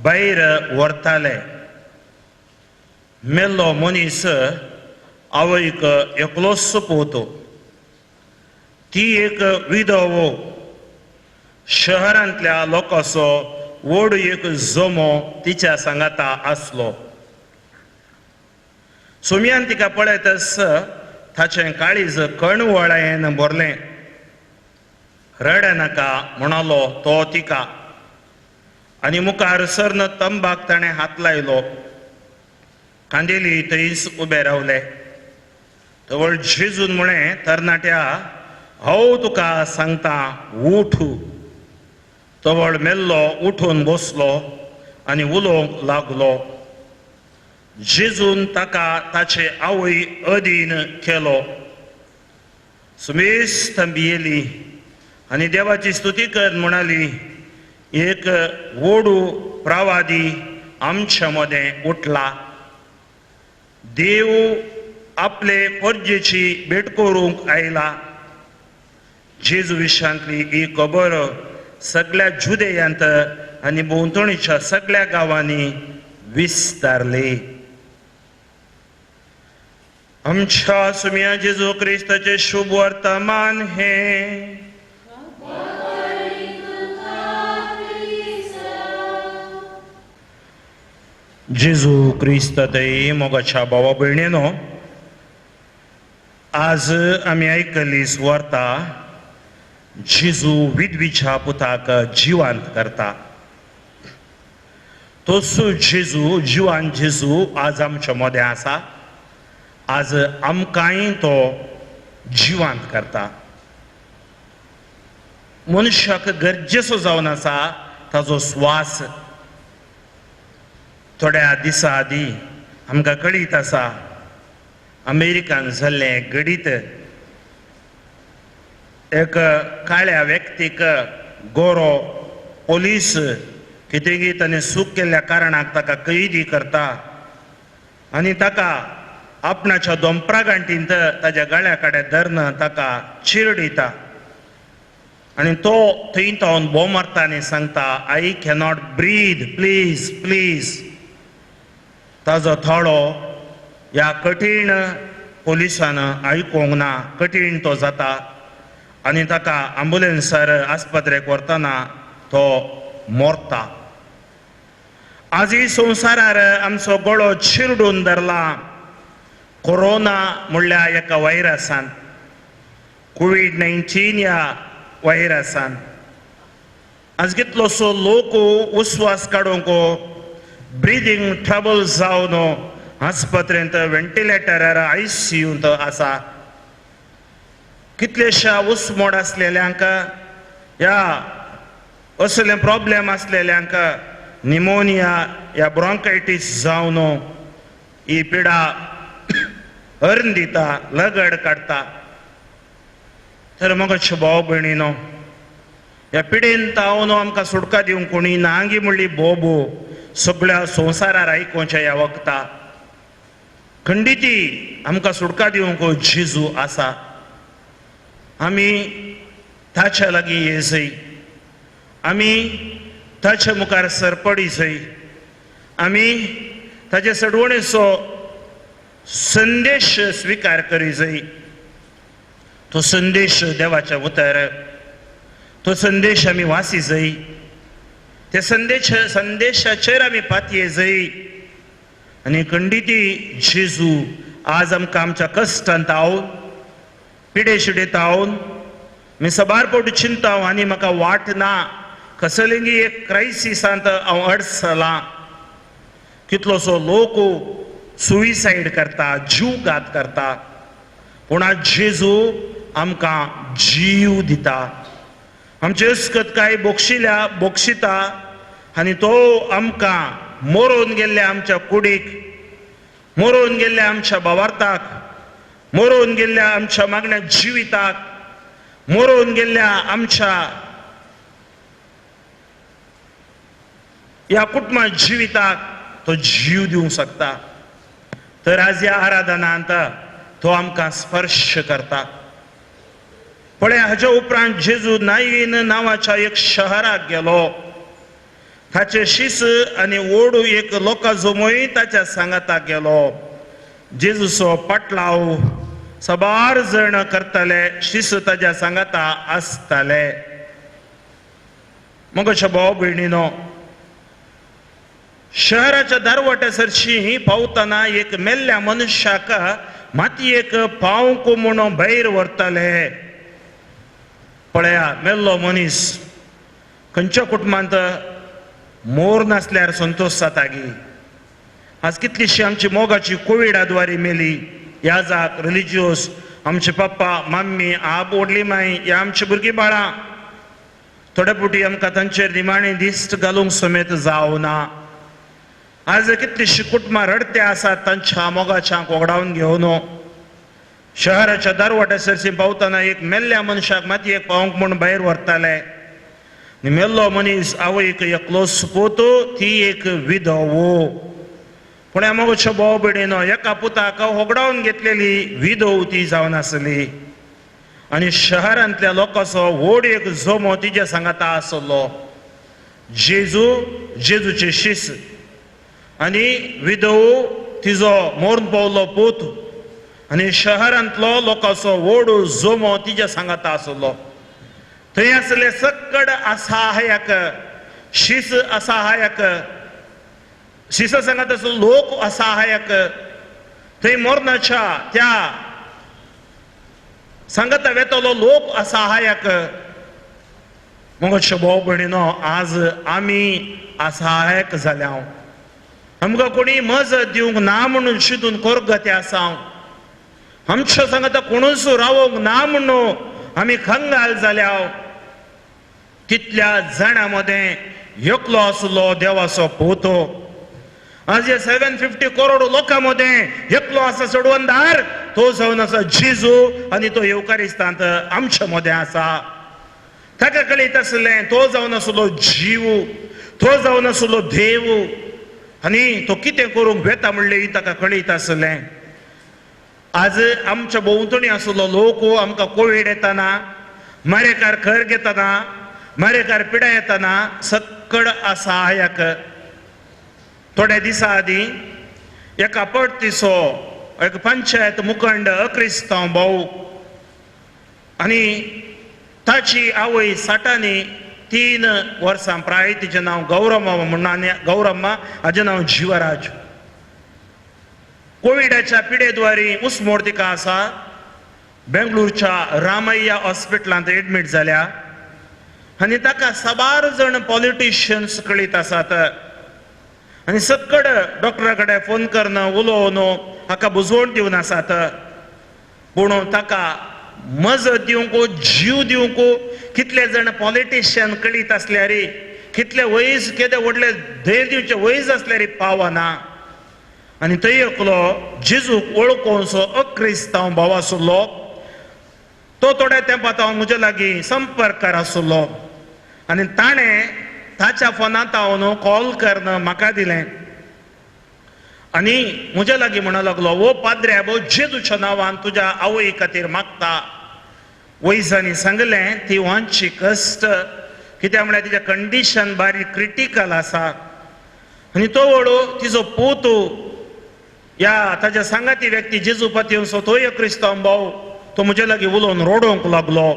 भायर व्हरताले. मेल्लो मनीस आवयक एकलोच पोवतो. ती एक विधवो. शहरांतल्या लोकांचो व्हड एक जमो तिच्या सांगाता आसलो. सुमयान तिका पळयतच ताचें काळीज कणवळायेन भरलें. रडनाका म्हणालो तो तिका आनी मुखार सरन तंबाक ताणें हात लायलो. कांदेली थंयच उबे रावले. तवळ जेजून म्हळें, तरणाट्या, हांव तुका सांगता, उठ. तवळ मेल्लो उठून बसलो आनी उलोवंक लागलो. जेजून ताका ताचे आवय अधीन केलो. सुमेस थंबियेली आनी देवाची स्तुती कर म्हणाली, एक वोडू प्रवादी आमच्या मदें उठला. देव आपले परजेची भेट करूंक आयला. जेजू विशांतली ही खबर सगळ्या जुदेयांत आनी भोंवतणीच्या सगळ्या गांवांनी विस्तारली. आमच्या सुम्या जेजू क्रिस्ताचें शुभ वर्तमान हें. जेजू क्रिस्त थंय मोगाच्या भावा भयणीनो, आज आमी आयकली सुवार्ता. जेजू विधवीच्या पुताक जिवांत करता. तोच जेजू, जिवान जेजू आज आमच्या मदें आसा. आज आमकांय तो जिवांत करता. मनशाक गरजेचो जावन आसा ताजो स्वास. थोड्या दिसां आदीं आमकां कळीत आसा अमेरिकान जाल्लें घडीत एक काळ्या व्यक्तीक गोरो पोलीस कितेंगी ताणें चूक केल्ल्या कारणाक ताका कैदी करता आनी ताका आपणाच्या दोंपरा गांठींत ताज्या गळ्या कडेन धरून ताका चिरडिता आनी तो थंय तावन बोव मारता आनी सांगता, I cannot breathe, please please. ताजो थाळो ह्या कठीण पोलिसान आयकूंक ना, कठीण तो जाता आनी ताका आंबुलन्सार आस्पत्रेक व्हरतना तो मोरता. आजूय संवसारार आमचो गळो चिरडून धरला कोरोना म्हणल्यार एका व्हायरसान, कोवीड-19 ह्या व्हायरसान. आज कितलोसो लोक उस्वास काडूंक ब्रिदींग ट्रबल जावन आस्पत्रेंत व्हेंटिलेटरार आयसीयूंत आसा. कितलेश्या उस्मोड आसलेल्यांक ह्या असले प्रॉब्लेम आसलेल्यांक निमोनिया या ब्रॉंकायटीस जावन ही पिडा हरण दिता, लगड काडटा. तर मगच भाव भयणीनो, ह्या पिडेन तावन आमकां सुटका दिवंक कोणी नांगी म्हणली बोबो सगळ्या संवसारार आयकुच्या ह्या वखता. खंडिती आमकां सुटका दिवंक जेजू आसा. आमी ताच्या लागीं येजय, आमी ताच्या मुखार सरपडी जय, आमी ताचे सडवणेचो संदेश स्विकार करी जय. तो संदेश देवाच्या उतर, तो संदेश आमी वासी जय, त्या संदेशाचेर आमी पातये जय. आनी खंडिती जेजू आज आमकां आमच्या कश्टांत आवन, पिडे शिडेत आवन, मी सबार पावटी चिंता आनी म्हाका वाट ना, कसलेंगी एक क्रायसिसांत हांव अडसलां. कितलोसो लोक सुइसायड करता, जीवघात करता, पूण आज जेजू आमकां जीव दिता. आमचे अस्कत काय बोक्षिल्या बोक्षिता आनी तो आमकां मरोवन गेल्ल्या आमच्या कुडीक, मरोवन गेल्ल्या आमच्या भावार्थाक, मरोवन गेल्ल्या आमच्या मागण्या जिविताक, मरोवन गेल्ल्या आमच्या ह्या कुटुंबा जिविताक तो जीव दिवंक शकता. तर आज ह्या आराधनांत तो आमकां स्पर्श करता. पळय, हाज्या उपरांत जेजू नायीन नांवाच्या एक शहराक गेलो. ताचे शिस आनी ओडू एक लोकां जमोय ताच्या सांगाताक गेलो. जेजूचो पाटलाव सबार जण करताले, शिस ताज्या सांगाता आसताले. मगोच्या भाव भयणीनो, शहराच्या दारवट्या सरशी पावतना एक मेल्ल्या मनुष्याक मातयेक पावंक म्हणून भायर व्हरताले. पळया, मेल्लो मनीस खंयच्या कुटुंबांत मोर नासल्यार संतोश जाता गी. आज कितलीशी आमची मोगाची कोविडा द्वारे मेली. ह्या जाक रिलिजियोस आमचे पप्पा मम्मी आब व्हडली माई ह्या आमची भुरगीं बाळां थोडे फावटी आमकां तांचेर निमाणी दिश्ट घालूंक समेत जावना. आज कितलीशी कुटुंबां रडते आसात तांच्या मोगाच्यांक वगडावन घेवन. शहराच्या दारवट्या सरशी पावतना एक मेल्ल्या मनशाक मातयेक पावंक म्हूण भायर व्हरताले. मेल्लो मनीस आवयक एकलोच पूत, ती एक विधव. पूण ह्या मोगाच्या भाव भयणीनो, एका पुताक होगडावन घेतलेली विधव ती जावन आसली आनी शहरांतल्या लोकांचो व्हड एक जमो तिज्या सांगाता आसलो. जेजू, जेजूचे शिस आनी विधव तिजो मोरून पावलो पूत आनी शहरांतलो लोकांचो व्हड जमो तिज्या सांगाता आसलो. थंय आसले सकड असहायक, शिस असहायक, शिस सांगात आसलो लोक असहायक. थंय मरणाच्या त्या सांगाता वेतलो लोक असहायक. मगोच्या भाव भयणीनो, आज आमी असहायक जाल्या. आमकां कोणी मजत दिवंक ना म्हणून चिंतून कोरगते आसा. आमच्या सांगाता कोणूच रावोंक ना म्हणून आमी खंगाल जाल्या. तितल्या जाणां मदें एकलो आसलो देवाचो पूत आज हे 750 करोड लोकां मदें एकलो आसा सोडवणदार, तो जावन आसा जेजू आनी तो येवकारिस्तांत आमच्या मदें आसा. ताका कळीत आसलें तो जावन आसलो जीव, तो जावन आसलो देव आनी तो कितें करूंक वेता म्हणलें ताका कळीत आसलें. आज आमच्या भोंवतणी आसलो लोक आमकां कोवीड येताना, मारेकार खर घेताना, मारेकार पिडा येताना सक्कड असहायक. थोड्या दिसां आदीं एका पडतीचो एक पंचायत मुखंड अक्रिस्तांव भाऊ आनी ताची आवय साठांनी 3 वर्सां प्राय, तिचें नांव गौरम्मा म्हणून आनी गौरम्मा हाचें नांव जिवराज. कोविडाच्या पिडेद्वारी उस्मोड तिका आसा. बेंगळूरच्या रामय्या हॉस्पिटलांत एडमीट जाल्या आनी ताका साबार जण पॉलिटिशियन्स कळीत आसात आनी सक्कड डॉक्टरा कडेन फोन करून उलोवन हाका बुजवण दिवन आसात. पूण ताका मजत दिवंक, जीव दिवंक कितले जण पॉलिटिशियन कळीत आसल्यार, कितले वयस केदे व्हडले धैर्य दिवचे वयस आसल्यार पावना. आनी थंय एकलो जेजूक वळखूनसो अक्रिस्तांव भाव आसलो, तो थोड्या तेंपात हांव म्हज्या लागीं संपर्कार आसलो आनी ताणें ताच्या फोनांत हांव कॉल करून म्हाका दिलें आनी म्हज्या लागीं म्हणूंक लागलो, ओ पाद्रे भो जेजूच्या नांवान तुज्या आवय खातीर मागता. वैजांनी सांगलें ती वांची कश्ट, कित्याक म्हळ्यार तिचें कंडिशन बारीक क्रिटिकल आसा. आनी तो व्हडो तिचो पूत ह्या ताच्या सांगाती व्यक्ती जेजू पातयेवचो तोय क्रिस्तांव भाव, तो म्हज्या लागीं उलोवन रडोवंक लागलो,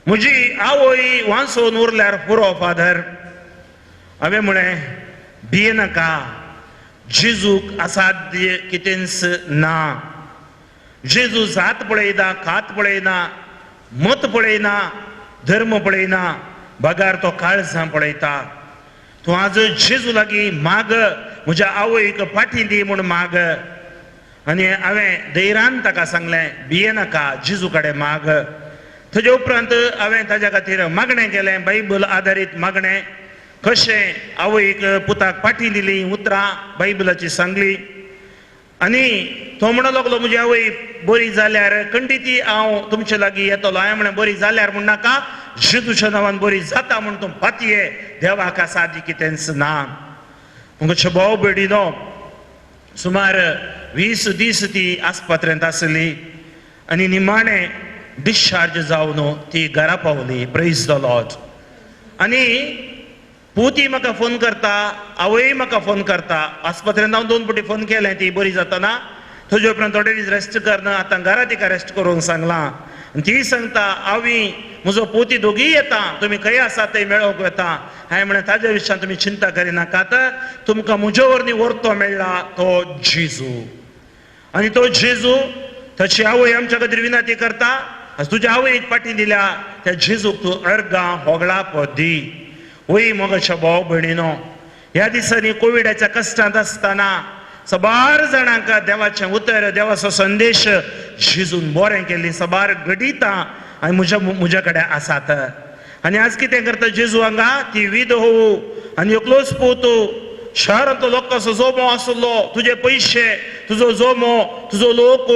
म्हजी आवय वांचोवन उरल्यार पुरो फादर. हांवें म्हळें भियेनाका, जेजूक असाध्य कितेंच ना. जेजू जात पळयना, कात पळयना, मत पळयना, धर्म पळयना, बगार तो काळजां पळयता. तूं आज जेजू लागीं माग, म्हज्या आवयक फाटीं दी म्हूण माग. आनी हांवें धैर्यान ताका सांगलें भियेनाका, जेजू कडेन माग. ताजे उपरांत हांवें ताज्या खातीर मागणें केलें, बायबल आदारीत मागणें, कशें आवयक पुताक फाटीं दिली उतरां बायबलाची सांगली. आनी तो म्हणूंक लागलो म्हजी आवय बरी जाल्यार खंडीती हांव तुमचे लागीं येतलो. हांवें म्हणलें बरी जाल्यार म्हण नाका, जेजूच्या नांवान बरी जाता म्हूण तूं पातये, देवाक सादी कितेंच ना. म्हजे भाव भयणीनो, सुमार 20 दीस ती आस्पत्रेंत आसली आनी निमाणें डिस्चार्ज जावन ती घरा पावली. Praise the Lord. आनी पुती म्हाका फोन करता, आवय म्हाका फोन करता. आस्पत्रेंत हांव 2 फावटी फोन केलें ती बरी जाताना. ताजे उपरांत थोडे दीस रेस्ट करना, आतां घरा तिका रेस्ट करूंक सांगलां. आनी ती सांगता आवय म्हजो पोती दोगीय येता, तुमी खंय आसा थंय मेळोवंक वता. हांवें म्हणलें ताज्या विशयान तुमी चिंता करिनाकात, तुमकां म्हजे वरवीं वर्तो मेळ्ळा तो जेजू. आनी तो जेजू ताची आवय आमच्या खातीर विनंती करता, आज तुज्या आवयक फाटीं दिल्या त्या जेजूक तूं अर्गां होगळाप दी. वय मोगाच्या भाव भयणीनो, ह्या दिसांनी कोविडाच्या कश्टांत आसतना साबार जाणांक देवाचें उतर, देवाचो संदेश जेजून बरें केल्ली साबार घडितां आनी म्हज्या कडेन आसात. आनी आज कितें करता जेजू हांगा ती विध होवू आनी एकलोच पूत, शहरांतलो लोकांचो जोमो आसलो, तुजे पयशे, तुजो जोमो, तुजो लोक,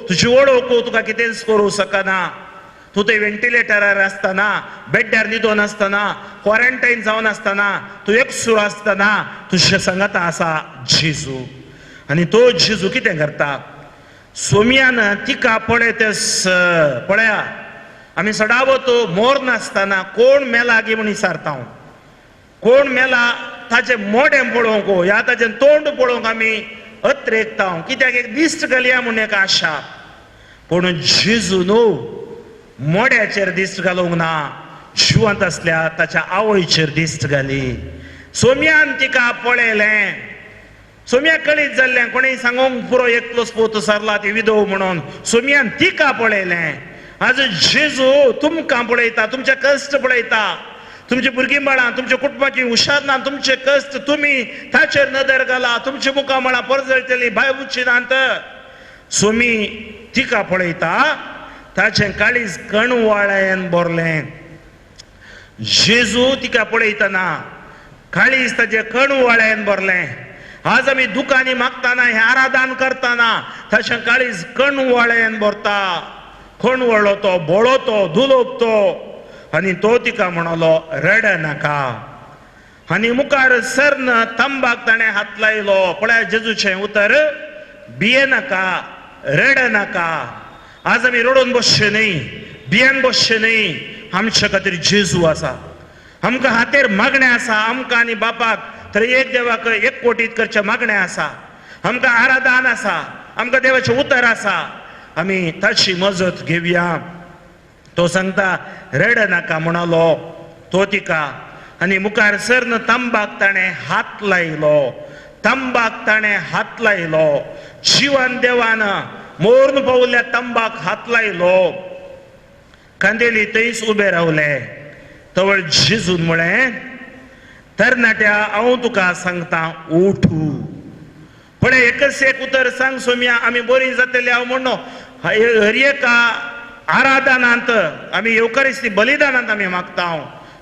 तुजी वळख तुका कितेंच करूंक शकना. तूं थंय व्हेंटिलेटरार आसतना, बेड्ड्यार न्हिदोन आसतना, क्वॉरंटायन जावन आसतना, तूं एकसूर आसतना तुज्या सांगाता आसा जेजू. आनी तो जेजू कितें करता, सोम्यान तिका पळयत पळया आमी सदावत मोर नासतना कोण मेला गी म्हूण विचारता हांव, कोण मेला ताचें मोडें पळोवंक ह्या ताचें तोंड पळोवंक आमी अत्रेकता, कित्याक एक दिश्ट घालया म्हूण एक आशा. पूण जेजू न्हू मोड्याचेर दिश्ट घालूंक ना, जिवंत आसल्या ताच्या आवयचेर दिश्ट घाली. सोम्यान तिका पळयलें, सोम्या कळीत जाल्लें कोणें सांगूंक पुरो एकलोच पूत सरला ती विधव म्हणून. सोम्यान तिका पळयलें. आज जेजू तुमकां पळयता, तुमचे कश्ट पळयता, तुमची भुरगीं बाळां, तुमच्या कुटुंबाची हुशार ना, तुमचे कश्ट तुमी ताचेर नदर घाला, तुमची मुखामळां परजळटली बाय उच्ची नात. सोमी तिका पळयता, ताचें काळीज कणवाळ्यान भरलें. जेजू तिका पळयतना काळीज ताचें कणवाळ्यान भरलें. आज आमी दुकांनी मागताना हें आराधन करतना तशें काळीज कणवळेन भरता. कणवळो तो, बोळो तो, दुलोप तो. आनी तो तिका म्हणलो रड नाका. आनी मुखार सरन तंबाक ताणें हात लायलो. पळय जेजूचें उतर, भिये नाका, रड नाका. आज आमी रडून बसचे न्हय, भियेन बसचे न्हय. आमच्या खातीर जेजू आसा, आमकां हातेर मागणें आसा. आमकां आनी बापाक तर एक देवाक एक कोटीत करचें मागणें आसा. आमकां आराधन आसा, आमकां देवाचें उतर आसा, आमी ताची मजत घेवया. तो सांगता रड नाका म्हणालो तो तिका. आनी मुखार सरन तंबाक ताणें हात लायलो. तंबाक ताणें हात लायलो. जिवन देवान मोरून पावल्या तंबाक हात लायलो. कांदेली थंयच उबे रावले. तवळ जेजून म्हळें, तरणाट्या हांव तुका सांगता उठू. पळय एकच एक उतर सांग सोम्या, आमी बरी जातली. हांव म्हणो हर एका आराधनांत आमी येवकारिस्ती बलिदानांत आमी मागता.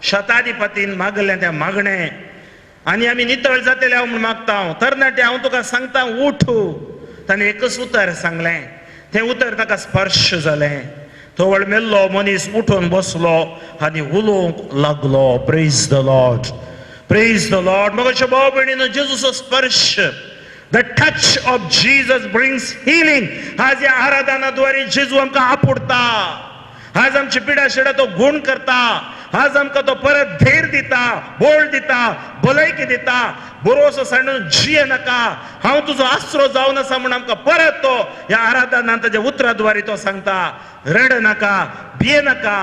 शताधिपतीन मागलें तें मागणें आनी आमी नितळ जातले हांव म्हूण मागता. तरणाटे हांव तुका सांगता उठू. ताणें एकच उतर सांगलें, तें उतर ताका स्पर्श जालें. तवळ मेल्लो मनीस उठून बसलो आनी उलोवंक लागलो. Praise the Lord, praise the Lord. मगो भाव भयणीनो, जेजूचो स्पर्श, the touch of Jesus brings healing. आज ह्या आराधनाद्वारे जेजू आमकां आपुडता. आज आमची पिडा शिडा तो गूण करता. आज आमकां तो परत धैर्य दिता, बोळ दिता, भलायकी दिता. बरोसो सांडून जिये नाका, हांव तुजो आसरो जावन आसा म्हूण आमकां परत तो ह्या आराधनान ताच्या उतराद्वारे तो सांगता, रड नाका, भिये नाका,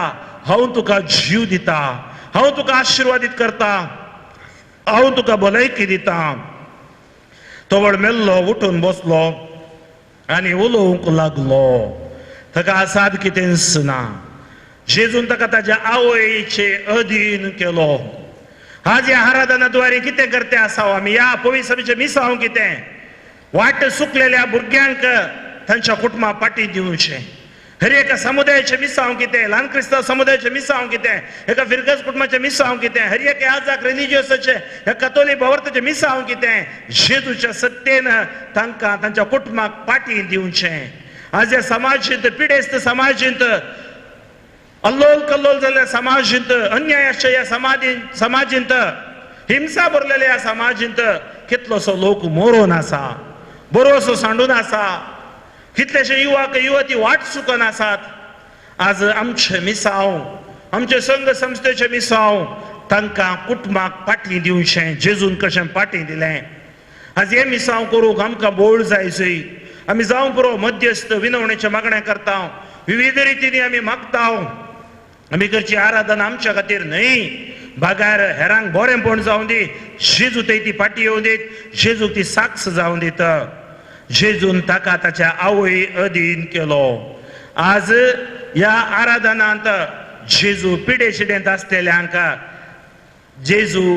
हांव तुका जीव दिता, हांव तुका आशिर्वादीत करता, हांव तुका भलायकी दिता. तवळ मेल्लो उठून बसलो आनी उलोवंक लागलो. ताका आसाद कितेंच ना. जेजून ताका ताज्या आवयचे अधीन केलो. आज ह्या आराधनाद्वारे कितें करते आसा आमी? ह्या पवित्र मिसांव कितें वाट सुकलेल्या भुरग्यांक तांच्या कुटुंबा पाटी दिवचें. हर एका समुदायाचें मिसांव कितें, ल्हान क्रिस्तांव समुदायाचें मिसांव कितें, एका फिरगज कुटुंबाचें मिसांव कितें, हर एका आजाक रिलिजियसाचें, ह्या कतोली भावार्थाचें मिसांव कितें, जेजूच्या सत्तेन तांकां तांच्या कुटुंबाक पाटी दिवचें. आज ह्या समाजींत, पिडेस्त समाजींत, अल्लोल कल्लोल जाल्ल्या समाजींत, अन्यायाच्या ह्या समाजींत, हिंसा भरलेल्या ह्या समाजींत कितलोसो लोक मरोन आसा, बरोसो सांडून आसा. कितलेशे युवक युवती वाट चुकून आसात. आज आमचे मिसांव, आमचे संघ संस्थेचे मिसांव तांकां कुटुंबाक पाटी दिवचें. जेजून कशें पाटी दिलें. आज हे मिसांव करूंक आमकां बोळ जाय. आमी जावंक पुरो मध्यस्थ विनवणेचे मागणें करता, विविध रितींनी आमी मागता. आमी करची आराधना आमच्या खातीर न्हय, बागार हेरांक बरेंपण जावं दी, जेजू थंय ती पाटी येवं दीत, जेजूक ती साक्ष जावं दीत. जेजून ताका ताच्या आवय अधीन केलो. आज ह्या आराधनांत जेजू पिडे शिडेंत आसलेल्यांक जेजू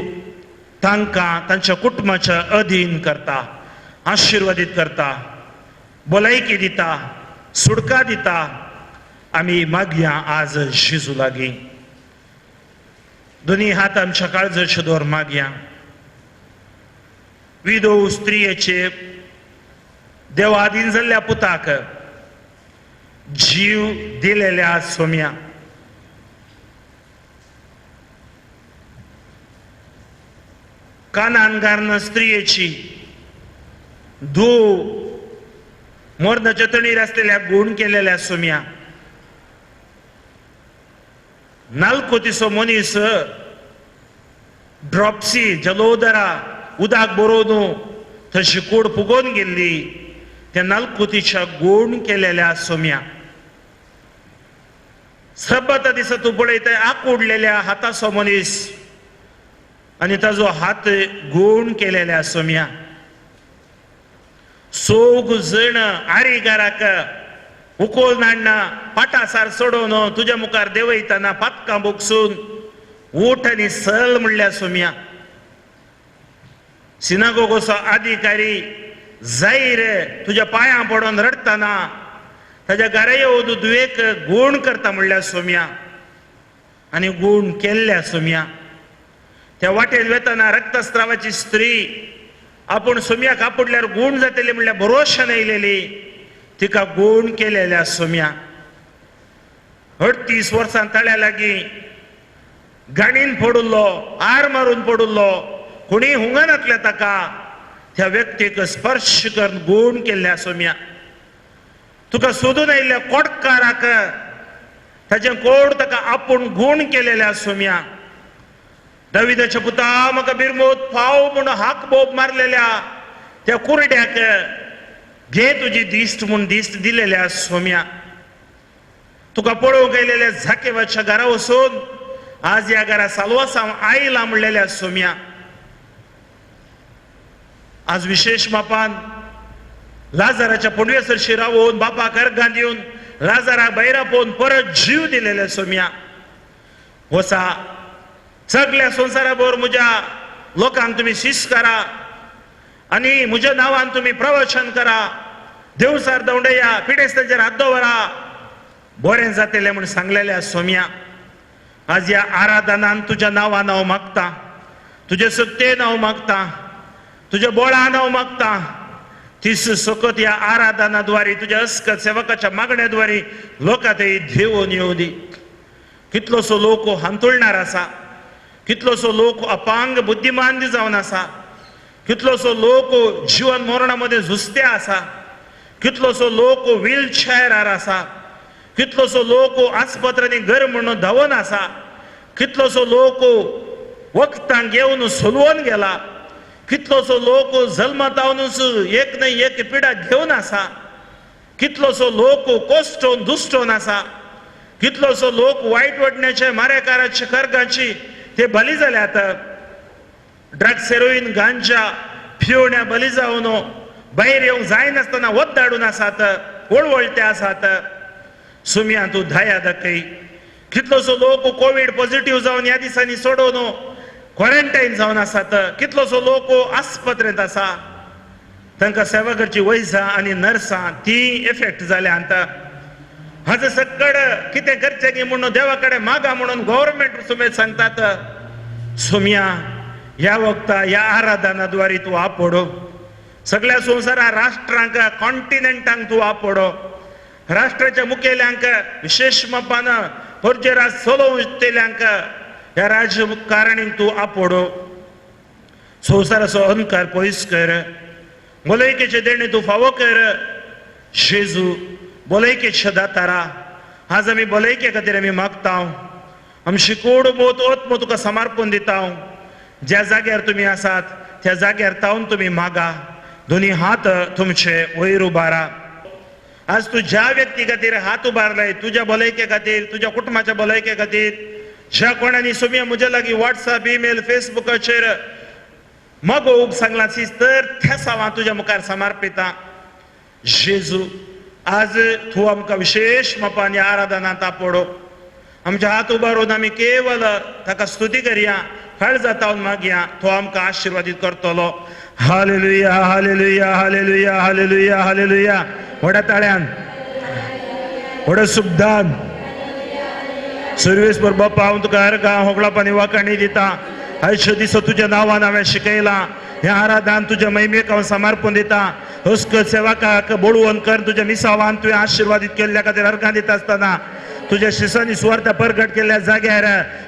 तांकां तांच्या कुटुंबाच्या अधीन करता, आशिर्वादीत करता, भलायकी दिता, सुटका दिता. आमी मागया आज जेजू लागीं. दोनी हात आमच्या काळजाचे दवर मागया. विधव स्त्रियेचे देवाधीन जाल्ल्या पुताक जीव दिलेल्या सोम्या, कानान स्त्रियेची धूव मरणाच्या तणीर आसलेल्या गूण केलेल्या सोम्या, नालकोतीचो मनीस ड्रॉप्सी जलोदरा उदक बरोवन थंयशी कूड फुगोवन गेल्ली त्या नालकुतीच्या गूण केलेल्या सोम्या, सब्बता दिसा तूं पळयता आकुडलेल्या हाताचो मनीस आनी ताजो हात गूण केलेल्या सोम्या, सोग जण आरीगाराक उकोल नाडना पाटासार सोडोवन तुज्या मुखार देंवयतना पातकां बोगसून उठ आनी सल म्हणल्या सोम्या, सिनागोगोचो अधिकारी जाहीर तुज्या पांयां पडोन रडटना ताज्या घरा येवन दुयेक गूण करता म्हणल्या सोम्या आनी गूण केल्ल्या सोम्या, त्या वाटेर वेतना रक्तस्रावाची स्त्री आपूण सोम्याक आपुडल्यार गूण जातली म्हणल्यार भरोशान येयलेली तिका गूण केलेल्या सोम्या. 38 वर्सां तळ्या लागीं गाणीन पडुल्लो, आर मारून पडुल्लो, कोणी हुंगनातल्या ताका त्या व्यक्तीक स्पर्श करून गूण केल्ल्या सोम्या. तुका सोदून आयिल्ल्या कोटकाराक ताचें कोड ताका आपूण गूण केलेल्या सोम्या. दाविदाच्या पुता म्हाका बिरमोत पाव म्हूण हाक बोब मारलेल्या त्या कुरड्याक घे तुजी दिश्ट म्हूण दिश्ट दिलेल्या सोम्या. तुका पळोवंक आयलेल्या झाकेवाच्या घरा वचून आज ह्या घरा सालवासांव आयला म्हणलेल्या सोम्या. आज विशेश मापान लाजाराच्या पुंडवे सरशी रावून बापाक अर्गां दिवन लाजाराक भायर आपोवन परत जीव दिलेल्या सोम्या. वसा सगळ्या संवसाराभर म्हज्या लोकांक तुमी शिस्त करा आनी म्हज्या नांवान तुमी प्रवचन करा, देवसार दवंडया, पिडेस्तांचेर हात दवरा, बरें जातलें म्हूण सांगलेल्या सोम्या. आज ह्या आराधनान तुज्या नांवान हांव मागता, तुजे सक्तेन हांव मागता, तुज्या बोळान हांव मागता, तीस सकत ह्या आराधनाद्वारे तुज्या अस्कत सेवकाच्या मागण्याद्वारे लोकां ते देवून येवं दी. कितलोसो लोक हांतुळणार आसा, कितलोसो लोक अपांग बुद्धिमान जावन आसा, कितलोसो लोक जिवन मरणा मदें झुजते आसा, कितलोसो लोक व्हीलचेअरार आसा, कितलोसो लोक आस्पत्र्यांनी घर म्हणून धांवन आसा, कितलोसो लोक वखदां घेवन सोलवून गेला, कितलोसो लोक जल्मतावनूच एक न्हय एक पिडा घेवन आसा, कितलोसो लोक कोश्टोवन दुश्टोवन आसा, कितलोसो लोक वायट वाटण्याचे मारेकाराचे कर्गाची ते बली जाल्यात. ड्रग्स, हेरोईन, गांजा पिवण्या बली जावन भायर येवंक जायनासतना वत धाडून आसात, वळवळते आसात. सुम्या तूं दया दाखय. कितलोसो लोक कोवीड पॉझिटिव्ह जावन ह्या दिसांनी सोडोवन क्वॉरंटायन जावन आसात, कितलोसो लोक आस्पत्रेंत आसा, तांकां सेवा करची वैजां आनी नर्सां ती इफेक्ट जाल्या. हाजे सकड कितें करचें गी म्हणून देवा कडेन मागा म्हणून गव्हर्मेंट सुमेद सांगतात. सोम्या ह्या वखता ह्या आराधनाद्वारे तूं आपोडो सगळ्या संवसारा राष्ट्रांक, कॉन्टिनेंटांक तूं आपोडो, राष्ट्राच्या मुखेल्यांक विशेश मापान पोरचे राज चलोवचेल्यांक ह्या राजकारणींक तूं आपोडो. संवसाराचो अहंकार पयस कर, भलायकेचें देणें तूं फावो कर. जेजू भलायकेच्या दातारा आज आमी भलायके खातीर आमी मागता, आमची कोड मोत आत्मो तुका समर्पण दिता. ज्या जाग्यार तुमी आसात त्या जाग्यार तावन तुमी मागा, दोनी हात तुमचे वयर उबारा. आज तूं ज्या व्यक्ती खातीर हात उबारलाय, तुज्या भलायके खातीर, तुज्या कुटुंबाच्या भलायके खातीर, ज्या कोणानी सुम्या म्हज्या लागीं वॉट्सएप, ईमेल, फेसबुकाचेर मागोवंक सांगलां तर त्या सावां तुज्या मुखार समर्पिता. जेजू आज तूं आमकां विशेश मापान ह्या आराधनांत आपोडो. आमचे हात उबारून आमी केवल ताका स्तुती करया, काळजा तावन मागया, तो आमकां आशिर्वादीत करतलो. Hallelujah, hallelujah, hallelujah, hallelujah, hallelujah. व्हडा ताळ्यान, व्हडा सुबदान सर्वेस्पर बापा, हांव तुका अर्गां होगळाप आनी वाखाणी दिता. आयच्या दिसा तुज्या नांवान हांवें शिकयलां, हें आराधन तुज्या महिमेक हांव समर्पण दिता. हस्कत सेवकाक बळवंत कर, तुज्या मिसावान तुवें आशिर्वादीत केल्ल्या खातीर अर्गां दिता आसतना तुज्या शिसांनी सुवार्थ परगट केल्ल्या जाग्यार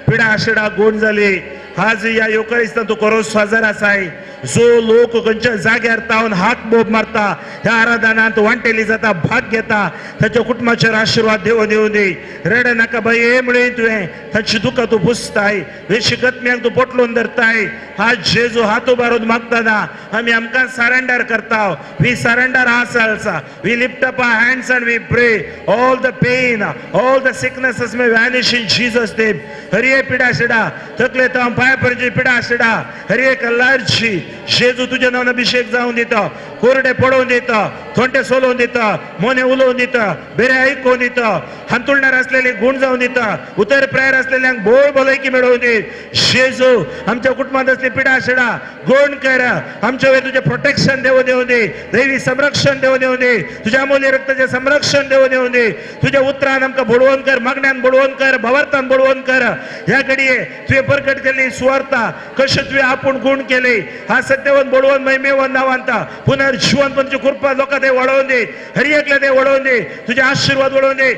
पिडा शिडा गुण जाली. आज ह्या योकरिस्तान तूं करोस हजर आसाय. जो लोक खंयच्या जाग्यार तावन हात बोब मारता ह्या आराधनांत वांटेली जाता, भाग घेता, ताच्या कुटुंबाचेर आशिर्वाद देवून येवं दी. रड नाका बाये म्हळें तुवें, ताची दुकां तूं पुसताय, वेशिकत्म्यांक तूं पोटलून धरताय. आज जेजू हात उबारून मागतना आमी आमकां सरेंडर करता. We surrender ourselves, we lift up our hands and we pray all the pain, all the sicknesses may vanish in Jesus name. हर एक पिडा शिडा तकले तावन पांया पर्यंत पिडा शिडा, हर एक अलर्जी जेजू तुज्या नांवान अभिषेक जावन दिता, कोरडे पडोवन दिता, थोंटे सोलोवन दिता, मोने उलोवन दिता, बेरे आयकोवन दिता, हांतुळणार असलेले गुण जावन दिता, उतर प्रायर असलेल्यांक बोळ भलायकी मेळोवन दी. जेजू आमच्या कुटुंबांत असली पिडा शिडा गुण कर, आमच्या वयर तुझे प्रोटेक्शन देवून येवं दी, दैवी संरक्षण देवून येवं दी, तुझ्या अमूल्य रक्ताचें संरक्षण देवून येवं दी. तुझ्या उतरान आमकां बळवंत कर, मागण्यान बळवंत कर, भावार्थान बळवंत कर. ह्या घडये तुवें परगट केल्ली सुवार्ता कशें तुवें आपूण गुण केले हा सत्यवन बोडवन महिमेवन नावांता पुनर्जीवन पण तुझी कृपा लोकां ते वळोवन दे, हर एकल्या ते वळोवन दे, तुझे आशीर्वाद वळोवन दे.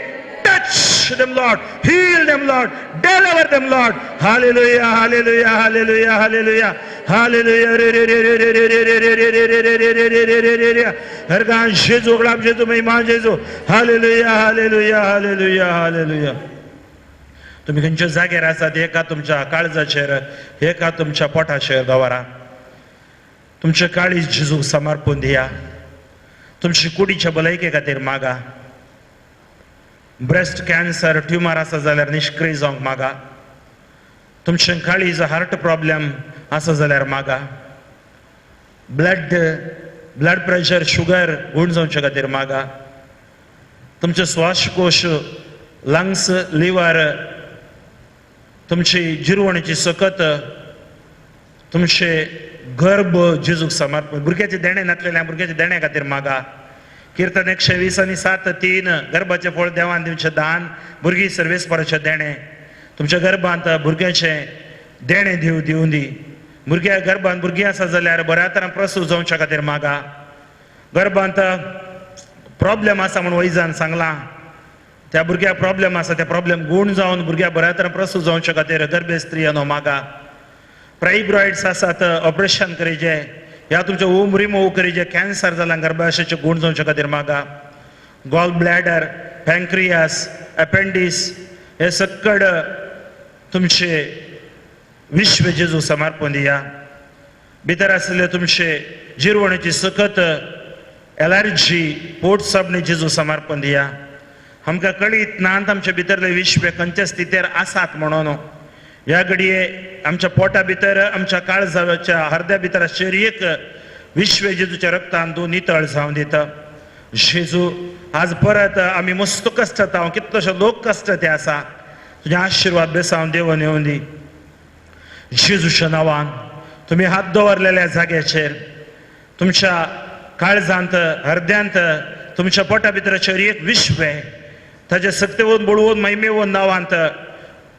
Touch them, Lord. Heal them, Lord. Deliver them, Lord. Hallelujah, hallelujah, hallelujah, hallelujah, hallelujah. रे रे रे रे रे रे रे रे रे रे रे रे रे रे रे रे रे रे. हर गान जेजू, गुलाम जेजू, महिमा जेजू. Hallelujah, hallelujah, hallelujah, hallelujah. तुम्ही खंयच्या जाग्यार आसात, एका तुमच्या काळजाचेर, एका तुमच्या पोटाचेर दवरा. तुमचे काळीज जेजूक समर्पून दिया. तुमची कुडीच्या भलायके खातीर मागा. ब्रेस्ट कॅन्सर ट्युमर आसा जाल्यार निश्क्रिय जावंक मागा. तुमचें काळीज हार्ट प्रॉब्लेम आसा जाल्यार मागा. ब्लड ब्लड प्रेशर शुगर गूण जावचे खातीर मागा. तुमचे श्वासकोश, लंग्स, लिवर, तुमची जिरवणीची सकत, तुमचे गर्भ जेजूक समर्पण. भुरग्याचे देणे नासलेल्या भुरग्याच्या देण्या खातीर मागा. कीर्तन 120 आनी 7:3, गर्भाचें फळ देवान दिवचें दान, भुरगीं सर्वेस्पराचें देणें. तुमच्या गर्भांत भुरग्याचें देणें दिवं दी. भुरग्या गर्भांत भुरगीं आसा जाल्यार बऱ्या तरान प्रसूत जावच्या खातीर मागा. गर्भांत प्रॉब्लेम आसा म्हूण वैजान सांगलां, त्या भुरग्याक प्रॉब्लेम आसा, त्या प्रॉब्लेम गूण जावन भुरग्याक बऱ्या तरान प्रसूत जावच्या खातीर गर्भे स्त्रियांनो मागा. फायब्रॉइड्स आसात, ऑपरेशन करीचे, ह्या तुमचे ओम रिमूव्ह करीचे, कॅन्सर जाला गर्भाशयाचे गूण जावच्या खातीर मागा. गॉल ब्लॅडर, पँक्रियास, अपेंडीस हे सक्कड तुमचे विश्व जेजू समर्पण दिया. भितर आशिल्ले तुमचे जिरवणीची सकत एलर्जी पोट साबणी जेजू समर्पण दिया. आमकां कळीत ना आमच्या भितरले विश्व खंयच्या स्थितीर आसात म्हणून. ह्या घडये आमच्या पोटा भितर, आमच्या काळजाच्या हरद्या भितर आशिल्लें एक विश्व जेजूच्या रक्तान तूं नितळ जावन दिता. जेजू, आज परत आमी मस्त कश्ट, कितलोशे लोक कश्ट ते आसा, तुजे आशिर्वाद बेसावन देवन येवन दी. जेजूच्या नांवान तुमी हात दवरलेल्या जाग्याचेर, तुमच्या काळजांत, हरद्यांत, तुमच्या पोटा भितर एक विश्व ताजे सक्तेवन बळवून महिमेवन नांवांत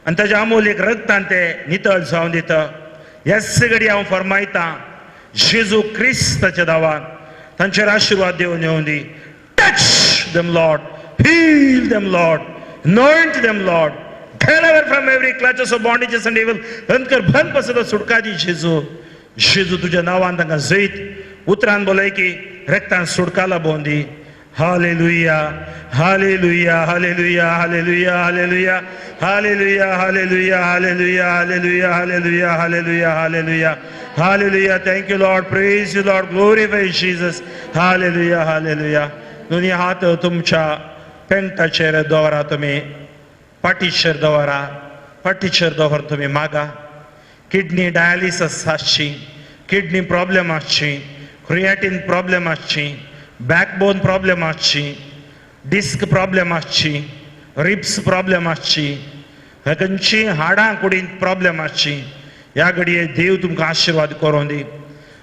आनी ताज्या अमोलीक रक्तान ते नितळ जावन दिता. ह्याच घडी हांव फरमायतां, जेजू क्रिस्ताच्या नांवान तांचेर आशिर्वाद देवन येवन दी. Touch them, Lord. Heal them, Lord. Anoint them, Lord. Deliver from every clutches of bondages and evil. अंतकर भंद पसत सुटका दी जेजू. जेजू, तुझ्या नांवान तांकां जैत, उतरान बोलय की रक्तान सुटका लाबोवन दी. Hallelujah, hallelujah, hallelujah, hallelujah, hallelujah, hallelujah, hallelujah, hallelujah, hallelujah, hallelujah, hallelujah, hallelujah, hallelujah. Thank you, Lord. Praise you, Lord. Glorify Jesus. Hallelujah, hallelujah. दोन्ही हात तुमच्या पेंटाचेर दवरा, तुमी पाटीचेर दवरा. पाटीचेर दवर, तुमी मागा. किडनी डायलिसीस आसची, किडनी प्रॉब्लेम आसची, क्रिएटीन प्रॉब्लेम आसची, बॅकबोन प्रॉब्लेम आसची, डिस्क प्रॉब्लेम आसची, रिब्स प्रॉब्लेम आसची, खंयची हाडां कुडींत प्रॉब्लेम आसची, ह्या घडये देव तुमकां आशिर्वाद करूं दी.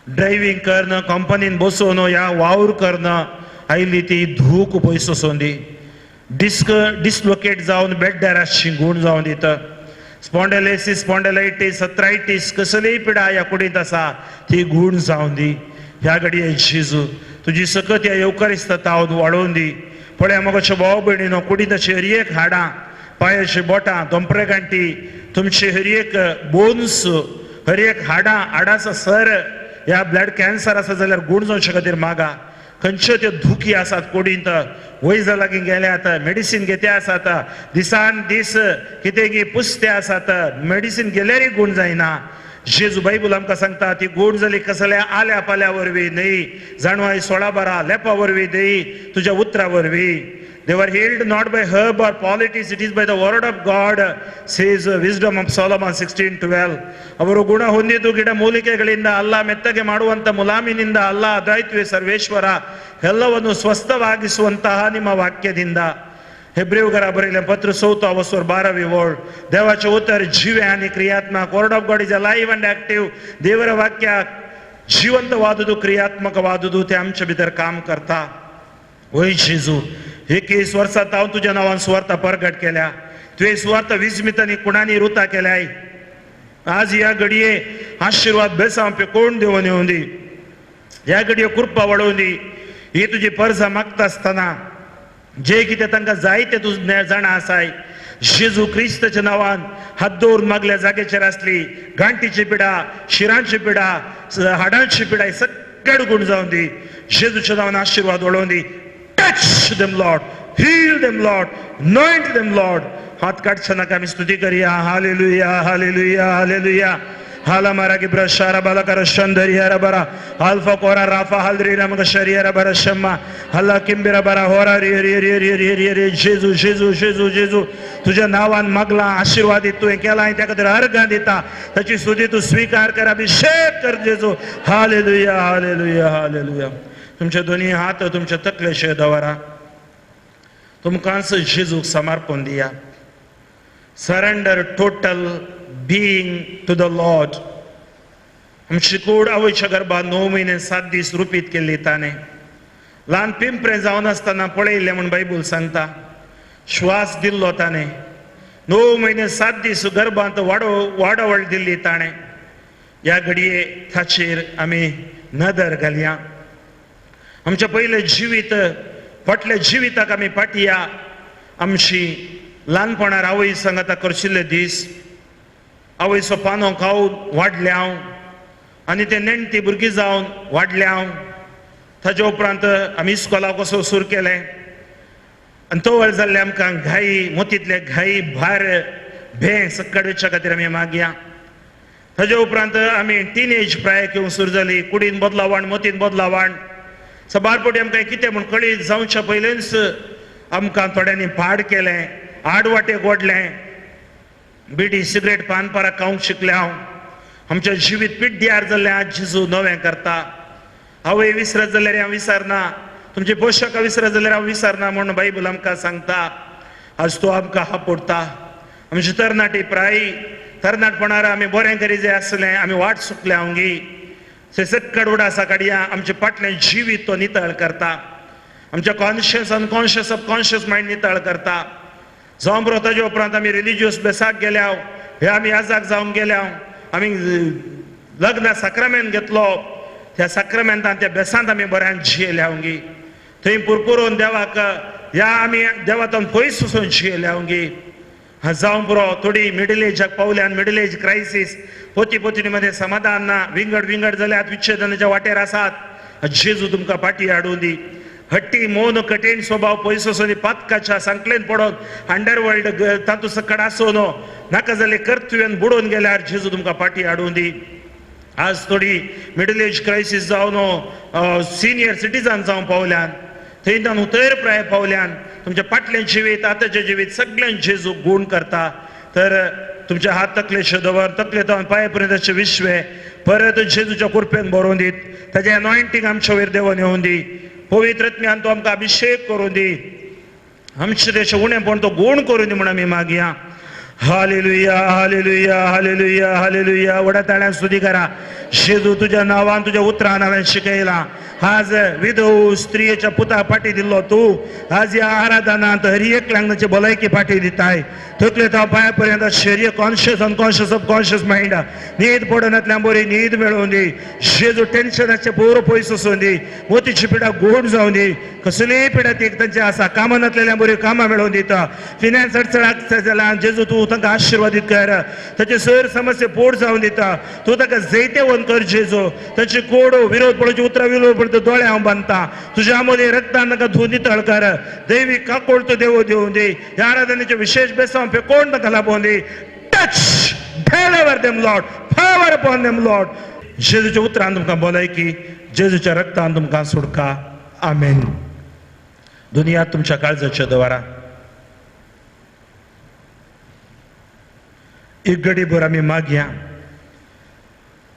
ड्रायव्हींग करणं, कंपनीन बसोवन ह्या वावर करणं आयली ती धूक पयस वचोन दी. डिस्क डिसलोकेट जावन बेड्ड्यार आसची गूण जावन दिता. स्पॉन्डलायसिस, स्पॉन्डलायटीस, अर्थरायटीस, कसलीय पिडा ह्या कुडींत आसा ती गूण जावन दी. ह्या घडये जेजू, तुजी सकत ह्या येवकारिस्ता तावन वाडोवन दी. पळया मगोचे भाव भयणीनो, कुडींत अशी हर एक हाडां, पांयाची बोटां, दोंपरे गांठी, तुमची हर एक बोन्स, हर एक हाडां, हाडाचो सर, ह्या ब्लड कॅन्सर आसा जाल्यार गूण जावचे खातीर मागा. खंयच्यो त्यो दुखी आसात कुडींत, वैजा लागीं गेल्यात, मेडिसीन घेते आसात, दिसान दीस कितें की पुस्ते आसात, मेडिसीन गेल्यारय गूण जायना. जेजू, बायबल आमकां सांगता, ती गूण जाली कसल्या आल्या पाल्या वरवीं न्हय, जाणवाय 16:12, लेपा वरवीं न्हय, तुज्या उतरा वरवीं. They were healed not by herb or poultice, it is by the word of God, says Wisdom of Solomon 16:12. ಅವರು ಗುಣ ಹೊಂದಿದ್ದು ಗಿಡ ಮೂಲಿಕೆಗಳಿಂದ ಅಲ್ಲ, ಮೆತ್ತಗೆ ಮಾಡುವಂತ ಮುಲಾಮಿನಿಂದ ಅಲ್ಲ, ಅದಾಯ್ತು ಸರ್ವೇಶ್ವರ, ಎಲ್ಲವನ್ನು ಸ್ವಸ್ಥವಾಗಿಸುವಂತಹ ನಿಮ್ಮ ವಾಕ್ಯದಿಂದ. हेब्रेवघरा बरयलें पत्र चवथो वसोर 12वी ओळ, देवाचें उतर जिवें आनी क्रियात्मक. Word of God is alive and active. ದೇವರ ವಾಕ್ಯ ಜೀವಂತವಾದುದು, ಕ್ರಿಯಾತ್ಮಕವಾದುದು, ते आमचे भितर काम करता. वय जेजू, 21 वर्सां हांव तुज्या नांवान सुवार्ता परगट केल्या. तुवें सुवार्ता विस्मितांनी कुणांनी रुता केल्याय. आज ह्या घडये आशिर्वाद बेसांव पे कोण देवून येवं दी, ह्या घडये कृपा वाडोवं दी. ही तुजी परजा मागता आसतना जे कितें तांकां जाय तें तूं जाणा आसाय. जेजू क्रिस्ताच्या नांवान हात दवरून मागल्या जाग्याचेर आसली गांठीची पिडा, शिरांची पिडा, हाडांची पिडा सगळे गुण जावन दी. जेजूच्या नांवान आशिर्वाद वाडोवन दी. Touch them Lord, heal them Lord, anoint them Lord. हात काडचे नाका, आमी स्तुती करया. Hallelujah hallelujah hallelujah. हाला मारा की ब्रशारा बालाकार शंदरियारा बरा अल्फा कोरा राफा हलरी रामक शरियारा बरा शम्मा हल्ला किंबिरा बरा होरा रि रि रि रि रि रि रि. जेजू जेजू जेजू जेजू, तुझ्या नावान मागला आशीर्वाद तुवें केला आनी त्या खातीर अर्घां दिता. ताची स्तुती तूं स्विकार कर, अभिषेक कर जेजू. Hallelujah hallelujah hallelujah. तुमचे दोनी हात तुमच्या तकलेचेर दवरा. तुमकांच जेजूक समर्पण दिया. Surrender total being to the Lord. आमची कूड आवयच्या गर्भात 9 म्हयने 7 दीस रुपीत केल्ली ताणें. ल्हान पिंपरें जावन आसतना पळयल्लें म्हूण बायबल सांगता. श्वास दिल्लो ताणें. 9 म्हयने 7 दीस गर्भांत वाडोवळ दिल्ली ताणें. ह्या घडये ताचेर आमी नदर घालया. आमचें पयलें जिवीत, फाटल्या जिविताक आमी पाटया. आमची ल्हानपणार आवय सांगाता करशिल्ले दीस, आवयचो पानो खावन वाडल्या हांव आनी ते नेणटी भुरगीं जावन वाडल्या हांव. ताजे उपरांत आमी इस्कोलाक वचूंक सुरू केलें आनी तवळ जाल्ले आमकां घाई, मोतींतले घाई, भार, भें सक्कड वचच्या खातीर आमी मागया. ताजे उपरांत आमी टिनेज प्रायक येवंक सुरू जाली. कुडीन बदलावण, मोतीन बदलावण. सबार पटी आमकां कितें म्हूण कळीत जावच्या पयलींच आमकां थोड्यांनी पाड केलें, आड वाटेक ओडलें. बिडी, सिगरेट, पानपारा खावंक शिकलें हांव. आमचें जिवीत पिड्ड्यार जाल्लें आज जेजू नवें करता. आवय विसरत जाल्यार हांव विसरना, तुमची पोशाखां विसरत जाल्यार हांव विसरना म्हूण बायबल आमकां सांगता. आज तो आमकां हापोडटा. आमची तरणाटी प्राय, तरणाटपणार आमी बरें करी जाय आसलें, आमी वाट चुकल्या हांव. सक्कड उडासा काडया. आमचें फाटलें जिवीत तो नितळ करता. आमच्या कॉन्शियस, अनकॉन्शियस, सबकॉन्शियस मायंड नितळ करता. जावं बरो ताजे उपरांत आमी रिलिजियस बेसाक गेल्या, हे आमी आजाक जावंक गेल्या. आमी लग्न साक्रामेंत घेतलो, त्या साक्रामेंतान त्या बेसांत आमी बऱ्यान जियेल्या हांव. थंय पुरपुरून देवाक ह्या आमी देवातून पयस वचून जियेल्या हांव. जावं पुरो थोडी मिडल एजाक पावल्यान मिडल एज क्रायसीस, पोती पोतीनी मध्ये समाधान ना, विंगड विंगड जाल्यात, विच्छेदनाच्या वाटेर आसात. जेजू तुमकां पाटी हाडून दी. हट्टी, मौन, कठीण स्वभाव पयस वचून पातकाच्या सांकलेन पडोन अंडरवर्ल्ड तातूंत सकड आसून नाका जाल्ले कर्तव्यान बुडोवन गेल्यार जेजू तुमकां पाटी हाडून दी. आज थोडी मिडल एज क्रायसीस जावन सिनियर सिटीजन जावन पावल्यान, थंय तान उतर प्राय पावल्यान. तुमच्या फाटलें जिवीत, आतांचें जिवीत सगळ्यां जेजू गूण करता. तर तुमचे हात तकलेचे दवर, तकले जावन पांय पर्यंतचे विश्वे परत जेजूच्या कृपेन भरोवन दीत. ताजें अनॉयंटींग आमच्या वयर देवून येवन दी. पवित्र आत्म्यान तो आमकां अभिषेक करून दी. आमचे देश उणेपण तो गूण करून दी म्हूण आमी मागया. Hallelujah hallelujah hallelujah hallelujah. व्हडा ताळ्यान स्तुती करा. जेजू तुज्या नांवान, तुज्या उतरान हांवें शिकयलां. आज विधव स्त्रियेच्या पुता फाटी दिल्लो तूं आज ह्या आराधनांत हर एकल्यांक ताची भलायकी फाटी दिताय. तकले ताव पांया पर्यंत शरीर, कॉन्शियस, अनकॉन्शियस, सबकॉन्शियस मायंड न्हीद पडनातल्या बरी न्हीद मेळोवन दी. जेजू टेन्शनाचें पुरो पयस वचून दी. मोतीची पिडा गोड जावन दी. कसलीय पिडा ती तांची आसा, कामां नातलेल्या बऱ्यो कामां मेळोवन दिता. फिनान्स अडचणाक जाल्यार जेजू तूं तांकां आशिर्वादीत कर. ताचे सर समस्या पोट जावन दिता. तूं ताका जैतेवन कर जेजू. ताची कोड विरोध पडोवची उतरां विरोध पडटा दोळे हांव बांदता. तुज्या आमोली रक्तान तांकां धुवन नितळ कर. दैवी काकोड तूं देव दिवन दी. ह्या आराधनेचे विशेश बेसांव पे कोण तांकां लाबोवन दी. Touch deliver them Lord, power upon them Lord. जेजूच्या उतरान तुमकां भलायकी, जेजूच्या रक्तान तुमकां सुटका. आमेन. दुनिया तुमच्या काळजाच्या दवारा. एक गडीभर आमी मागया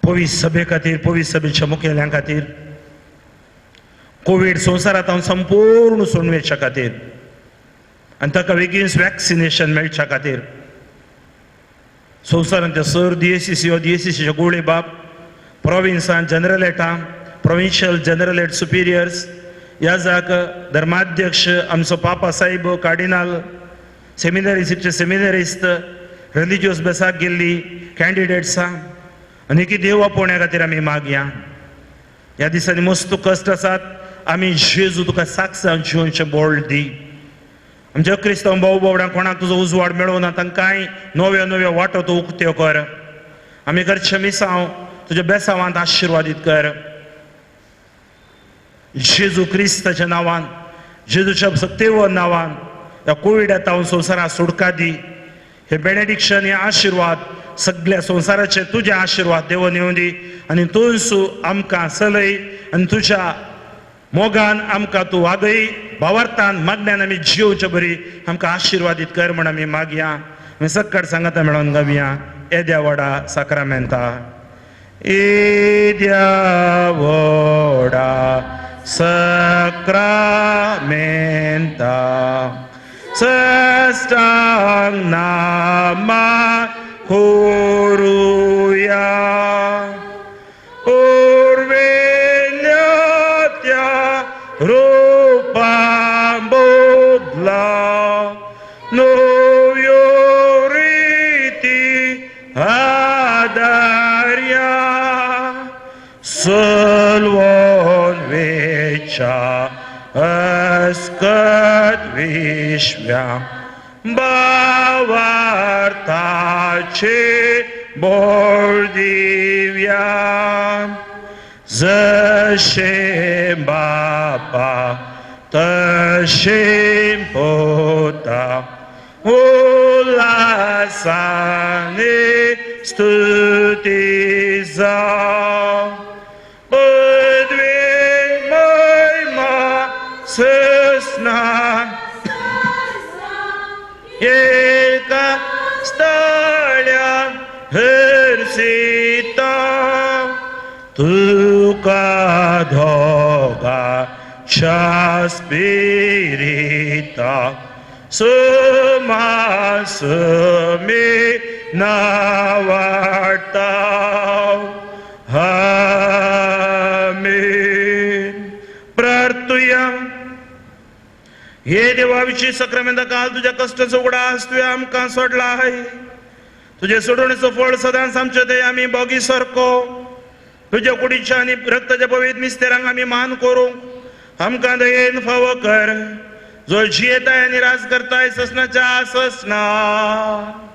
पवित्र सभे खातीर, पवित्र सभेच्या मुखेल्यां खातीर, कोवीड संवसारांत संपूर्ण सोडवेच्या खातीर आनी ताका बेगीन वॅक्सिनेशन मेळच्या खातीर. संवसारांत सर डीएसीसी डीएसीसीचे गोळे बाब, प्रोविन्सान जनरलेटां, प्रोविन्शियल जनरलेट सुपिरियर्स, ह्या जाक धर्माध्यक्ष आमचो पापा साहेब, कार्डिनाल, सेमिनरिस्टचे सेमिनरिस्त, रिलिजियस बेसाक गेल्ली कॅन्डिडेट्सां आनी की देव आपोवण्या खातीर आमी मागया. ह्या दिसांनी मस्त कश्ट आसात, आमी जेजू तुका साक्षात जिवनचें बोळ दी. आमच्या क्रिस्तांव भाव भावडांक कोणाक तुजो उजवाड मेळोना तांकांय नव्यो नव्यो वाटो तूं उक्त्यो कर. आमी करचें मिसांव तुज्या बेसांवांत आशिर्वादीत कर. जेजू क्रिस्ताच्या नांवान, जेजूच्या सक्तेवर नांवान ह्या कोविडा तावन संवसाराक सुटका दी. हे बेनेडिक्शन, हे आशिर्वाद सगळ्या संवसाराचे तुजे आशिर्वाद देवून येवं दी आनी तूंसू आमकां चलय आनी तुज्या मोगान आमकां तूं वागय. भावार्थान मागण्यान आमी जियोवचे बरी आमकां आशिर्वादीत कर म्हण आमी मागया. आमी सक्कड सांगाता मेळोन गावया येद्या व्हडा साक्रामेंता. येद्या व्हडा साक्रामेंता सष्टांग नामा करुया. पुर्विल्ल्या त्या रुपा बदला नव्यो रिती आदार्या. सलवोन वेच्या अस्कत विश्व्या भावार्थाचे बोळ दिव्या. जशें बापा तशें पोता उल्हासाने स्तुती जावं. पदवी महिमा सस्ना एका स्थळ्या हर्षिता. तुका दोगाच्या स्पिरिता सुमासमी नावाडता. आमेन. प्रार्थुया. हे देवा विशीं सक्रामेंता काल तुज्या कश्टाचो उगडास तुवें आमकां सोडला आहे. तुजे सोडवणेचो फळ सदांच आमचे ते आमी बोगी सारको तुज्या कुडीच्या आनी रक्ताच्या पवित्र मिस्तेरांक आमी मान करूंक आमकां दयेन फावो कर, जो जियेताय आनी राज करताय ससनाच्या ससना.